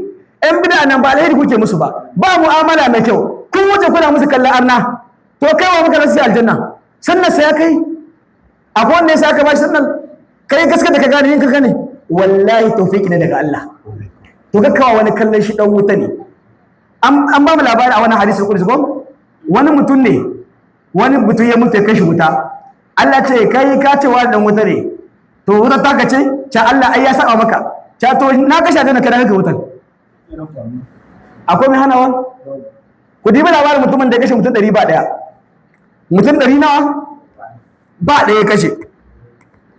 yan bid'a nan ba alheri kuke musu ba, ba mu'amala mai kyau, kun wuce kuna musu kallon arna. To kai wa muka rasu aljanna sannan sai kai akwai wanda ya saka bashi sannan kai gaskiya da ka gane yin ka gane, wallahi tawfiki ne daga Allah. To ka kawo wani kallon shi dan wuta ne. An ba mu labari a wani hadisi kursi ko wani mutum ne, wani mutum ya mutu ya kashi wuta. Allah ce kai ka ce wa dan wuta ne, to wuta ta kace ce Allah ai ya saba maka, ce to na kashe da kada ka wutan. Akwai mai hanawa? Ku dibi labarin mutumin da ya kashe mutum 100 ba daya, mutum 100 nawa ba daya kashe.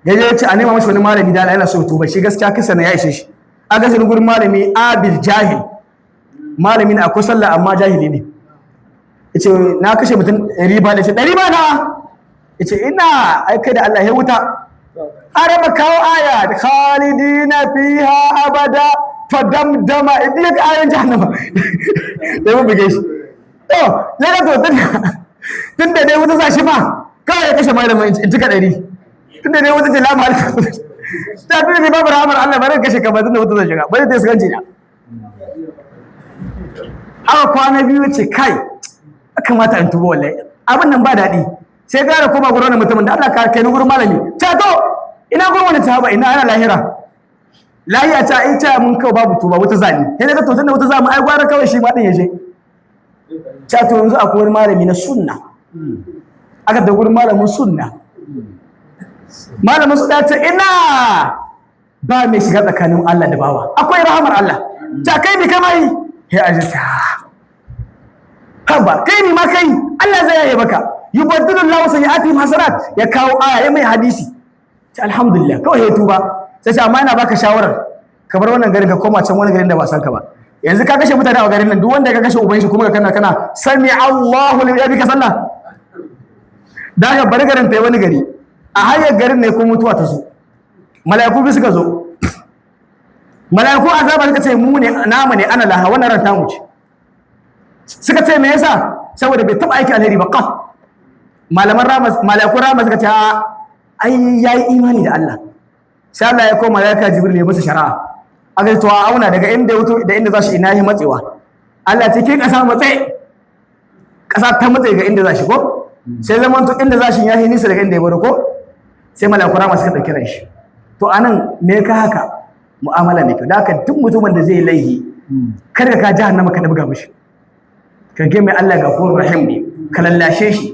Ya je ya ce a nema masa wani malami da yana so tuba shi, gaskiya kisa na ya ishe shi. A gashin gurin malami abil jahil, malami ne akwai sallah amma jahili ne. Yace na kashe mutum 100 ba da ce 100 ba na, yace ina ai kai da Allah ya wuta. Araba kawo aya khalidina fiha abada fadamdama idan ka ayoyin jahannama da mu buge shi. To ya ga to tun da dai wuta sa shi ma kawai ya kashe malamin in cika 100, tun da dai wuta ce lamu halka ta, tun da dai babu rahamar Allah bari kashe ka ba, tun da wuta zai shiga bari ta iskanci na. Aka kwana biyu ce kai ya kamata in tuba, wallahi abin nan ba daɗi. Sai gara koma gurin wani mutumin da Allah ka kai ni gurin malami. Ta to ina gurin wani ta ba ina ana lahira lahiya ta ita mun kawai babu tuba wuta zani. Sai ga to tunda wuta zamu ai gwara kawai shi ma din yaje. Ta to yanzu akwai wani malami na sunna, aka da gurin malamin sunna. Malamin sunna ta ina ba mai shiga tsakanin Allah da bawa, akwai rahamar Allah. Ta kai mi kai ya aji ta haba kai ni ma kai Allah zai yaye maka, yubaddilu Allahu sayyi'atihim hasanat. Ya kawo aya ya mai hadisi, ta alhamdulillah kawai ya tuba. Sai ce amma ina baka shawarar ka bar wannan garin ka koma can wani garin da ba san ka ba. Yanzu ka kashe mutane a garin nan, duk wanda ka kashe uban shi kuma ka kana kana sami Allahu liman bika sallah da ka bar garin tai wani gari. A hanyar garin ne ko mutuwa ta zo, mala'iku bi suka zo, mala'iku azaba suka ce mu ne namu ne ana laha, wannan ran tamu ce. Suka ce me yasa? Saboda bai taba aiki alheri ba. Qaf malaman rama, mala'iku rama suka ce ai yayi imani da Allah. Sai Allah ya koma malaika Jibril ya masa shari'a. Aka ce to a auna daga inda ya wuto da inda za shi ina ya matsewa. Allah ce ke kasa matse, kasa ta matse ga inda za shi ko sai zaman to inda za shi ya yi nisa daga inda ya baro ko sai mala'iku rama suka dauki ran shi. To anan me ka haka? Mu'amala mai kyau. Da haka duk mutumin da zai laihi kada ka jahannama ka buga mishi, ka ga mai Allah gafurur rahim ne, ka lallashe shi.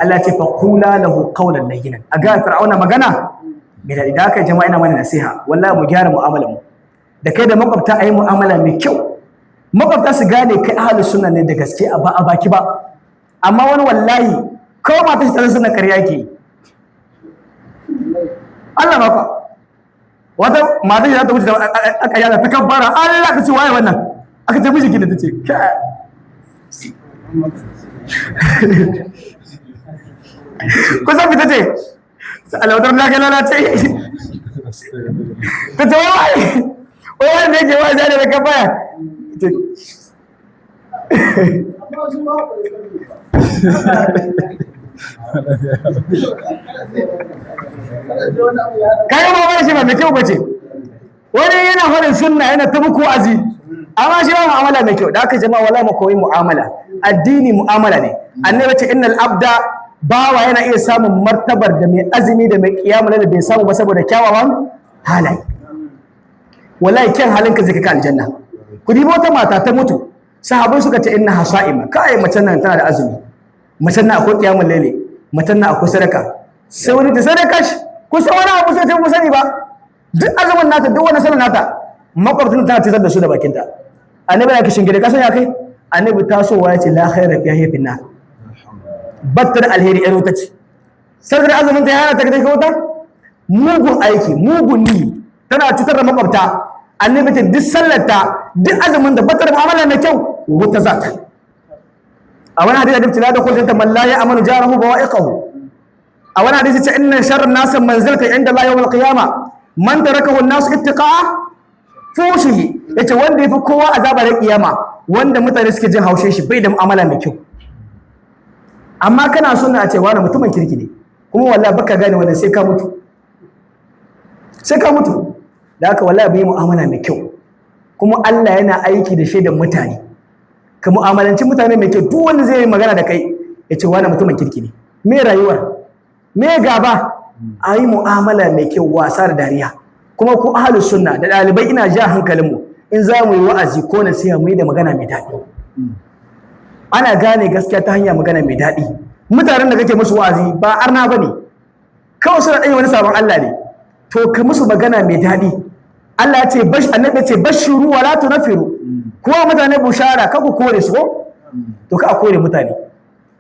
Allah ce fa qula lahu qawlan layyinan, a ga fir'auna magana mai daɗi. Da haka jama'a ina mana nasiha, wallahi mu gyara mu'amalar mu da kai da makwabta, ayi mu'amala mai kyau, makwabta su gane kai ahlus sunna ne da gaske, a ba a baki ba. Amma wani wallahi kawai mata shi ta sunna ƙarya yake. Allah ba ka wata mata shi za ta wuce aka yada ta kabbara Allah ta ce waye wannan? Aka ce miji da ta ce kusan fita ce alautar da ka lalace ta ce wai wai wanda yake wai zai da kabbara. Kaga ba wani shi ba mai kyau bace. Wani yana faɗin sunna yana ta muku wa'azi amma shi ba mu'amala mai kyau. Da aka jama'a wala mu koyi mu'amala, addini mu'amala ne. Annabi ce innal abda, bawa yana iya samun martabar da mai azumi da mai kiyama da bai samu ba saboda kyawawan halaye. Wallahi kyan halinka zai kai aljanna. Ku dibi wata mata ta mutu, sahabbai suka ce inna hasa'ima, kai macen nan tana da azumi, macen nan akwai kiyamul laili, macen nan akwai sadaka. Sai wani ta sadaka shi ku san wani abu sai ta mu sani ba, duk azumin nata, duk wani sanin nata, makwabtin tana tsar da su da bakinta. Annabi ya kishin gida kasan ya kai annabi tasowa ya ce la khaira fi hayfin nar, battar alheri yar wuta ce. Sarkar azumin ta yana ta kai wuta. Mugun aiki, mugun ni, tana cutar da makwabta. Annabi ce duk sallarta, duk azumin da batar mu'amala mai kyau, wuta za ta. A wani hadisi da la dakhul jannata man la ya'manu jarahu bawa'iqahu. A wani hadisi ce inna sharran nas manzilata inda Allah yawm al-qiyama man tarakahu an-nas ittiqa'a fushihi. Yace wanda yafi kowa azaba da kiyama, wanda mutane suke jin haushin shi, bai da mu'amala mai kyau. Amma kana sunna, a ce wani mutumin kirki ne, kuma wallahi baka gane wannan sai ka mutu, sai ka mutu. Da haka wallahi bai mu'amala mai kyau. Kuma Allah yana aiki da shaidan mutane. Ka mu'amalanci mutane mai kyau, duk wanda zai yi magana da kai ya ce wani mutumin kirki ne. Me rayuwar me gaba? A yi mu'amala mai kyau, wasa da dariya. Kuma ku ahlus sunna da ɗalibai, ina ja hankalinmu, in za mu yi wa'azi ko nasiha, mu yi da magana mai daɗi. Ana gane gaskiya ta hanyar magana mai daɗi. Mutanen da kake musu wa'azi ba arna bane, kawai suna ɗanyi wani sabon Allah ne, to ka musu magana mai daɗi. Allah ya ce bash, annabi ya ce bashiru wala tunfiru, kuma mutane bushara, ka ku kore su ko. To ka a kore mutane,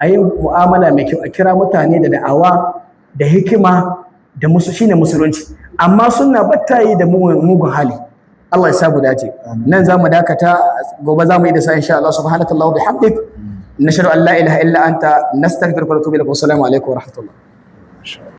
a yi mu'amala mai kyau, a kira mutane da da'awa da hikima da musu, shine musulunci. Amma sunna batta yi da mugun hali. Allah ya sa mu dace. Nan za mu dakata, gobe za mu yi da sa insha Allah. Subhanakallahu bihamdik, nashhadu an la ilaha illa anta, nastaghfiruka wa natubu ilaik. Wassalamu alaikum wa rahmatullah.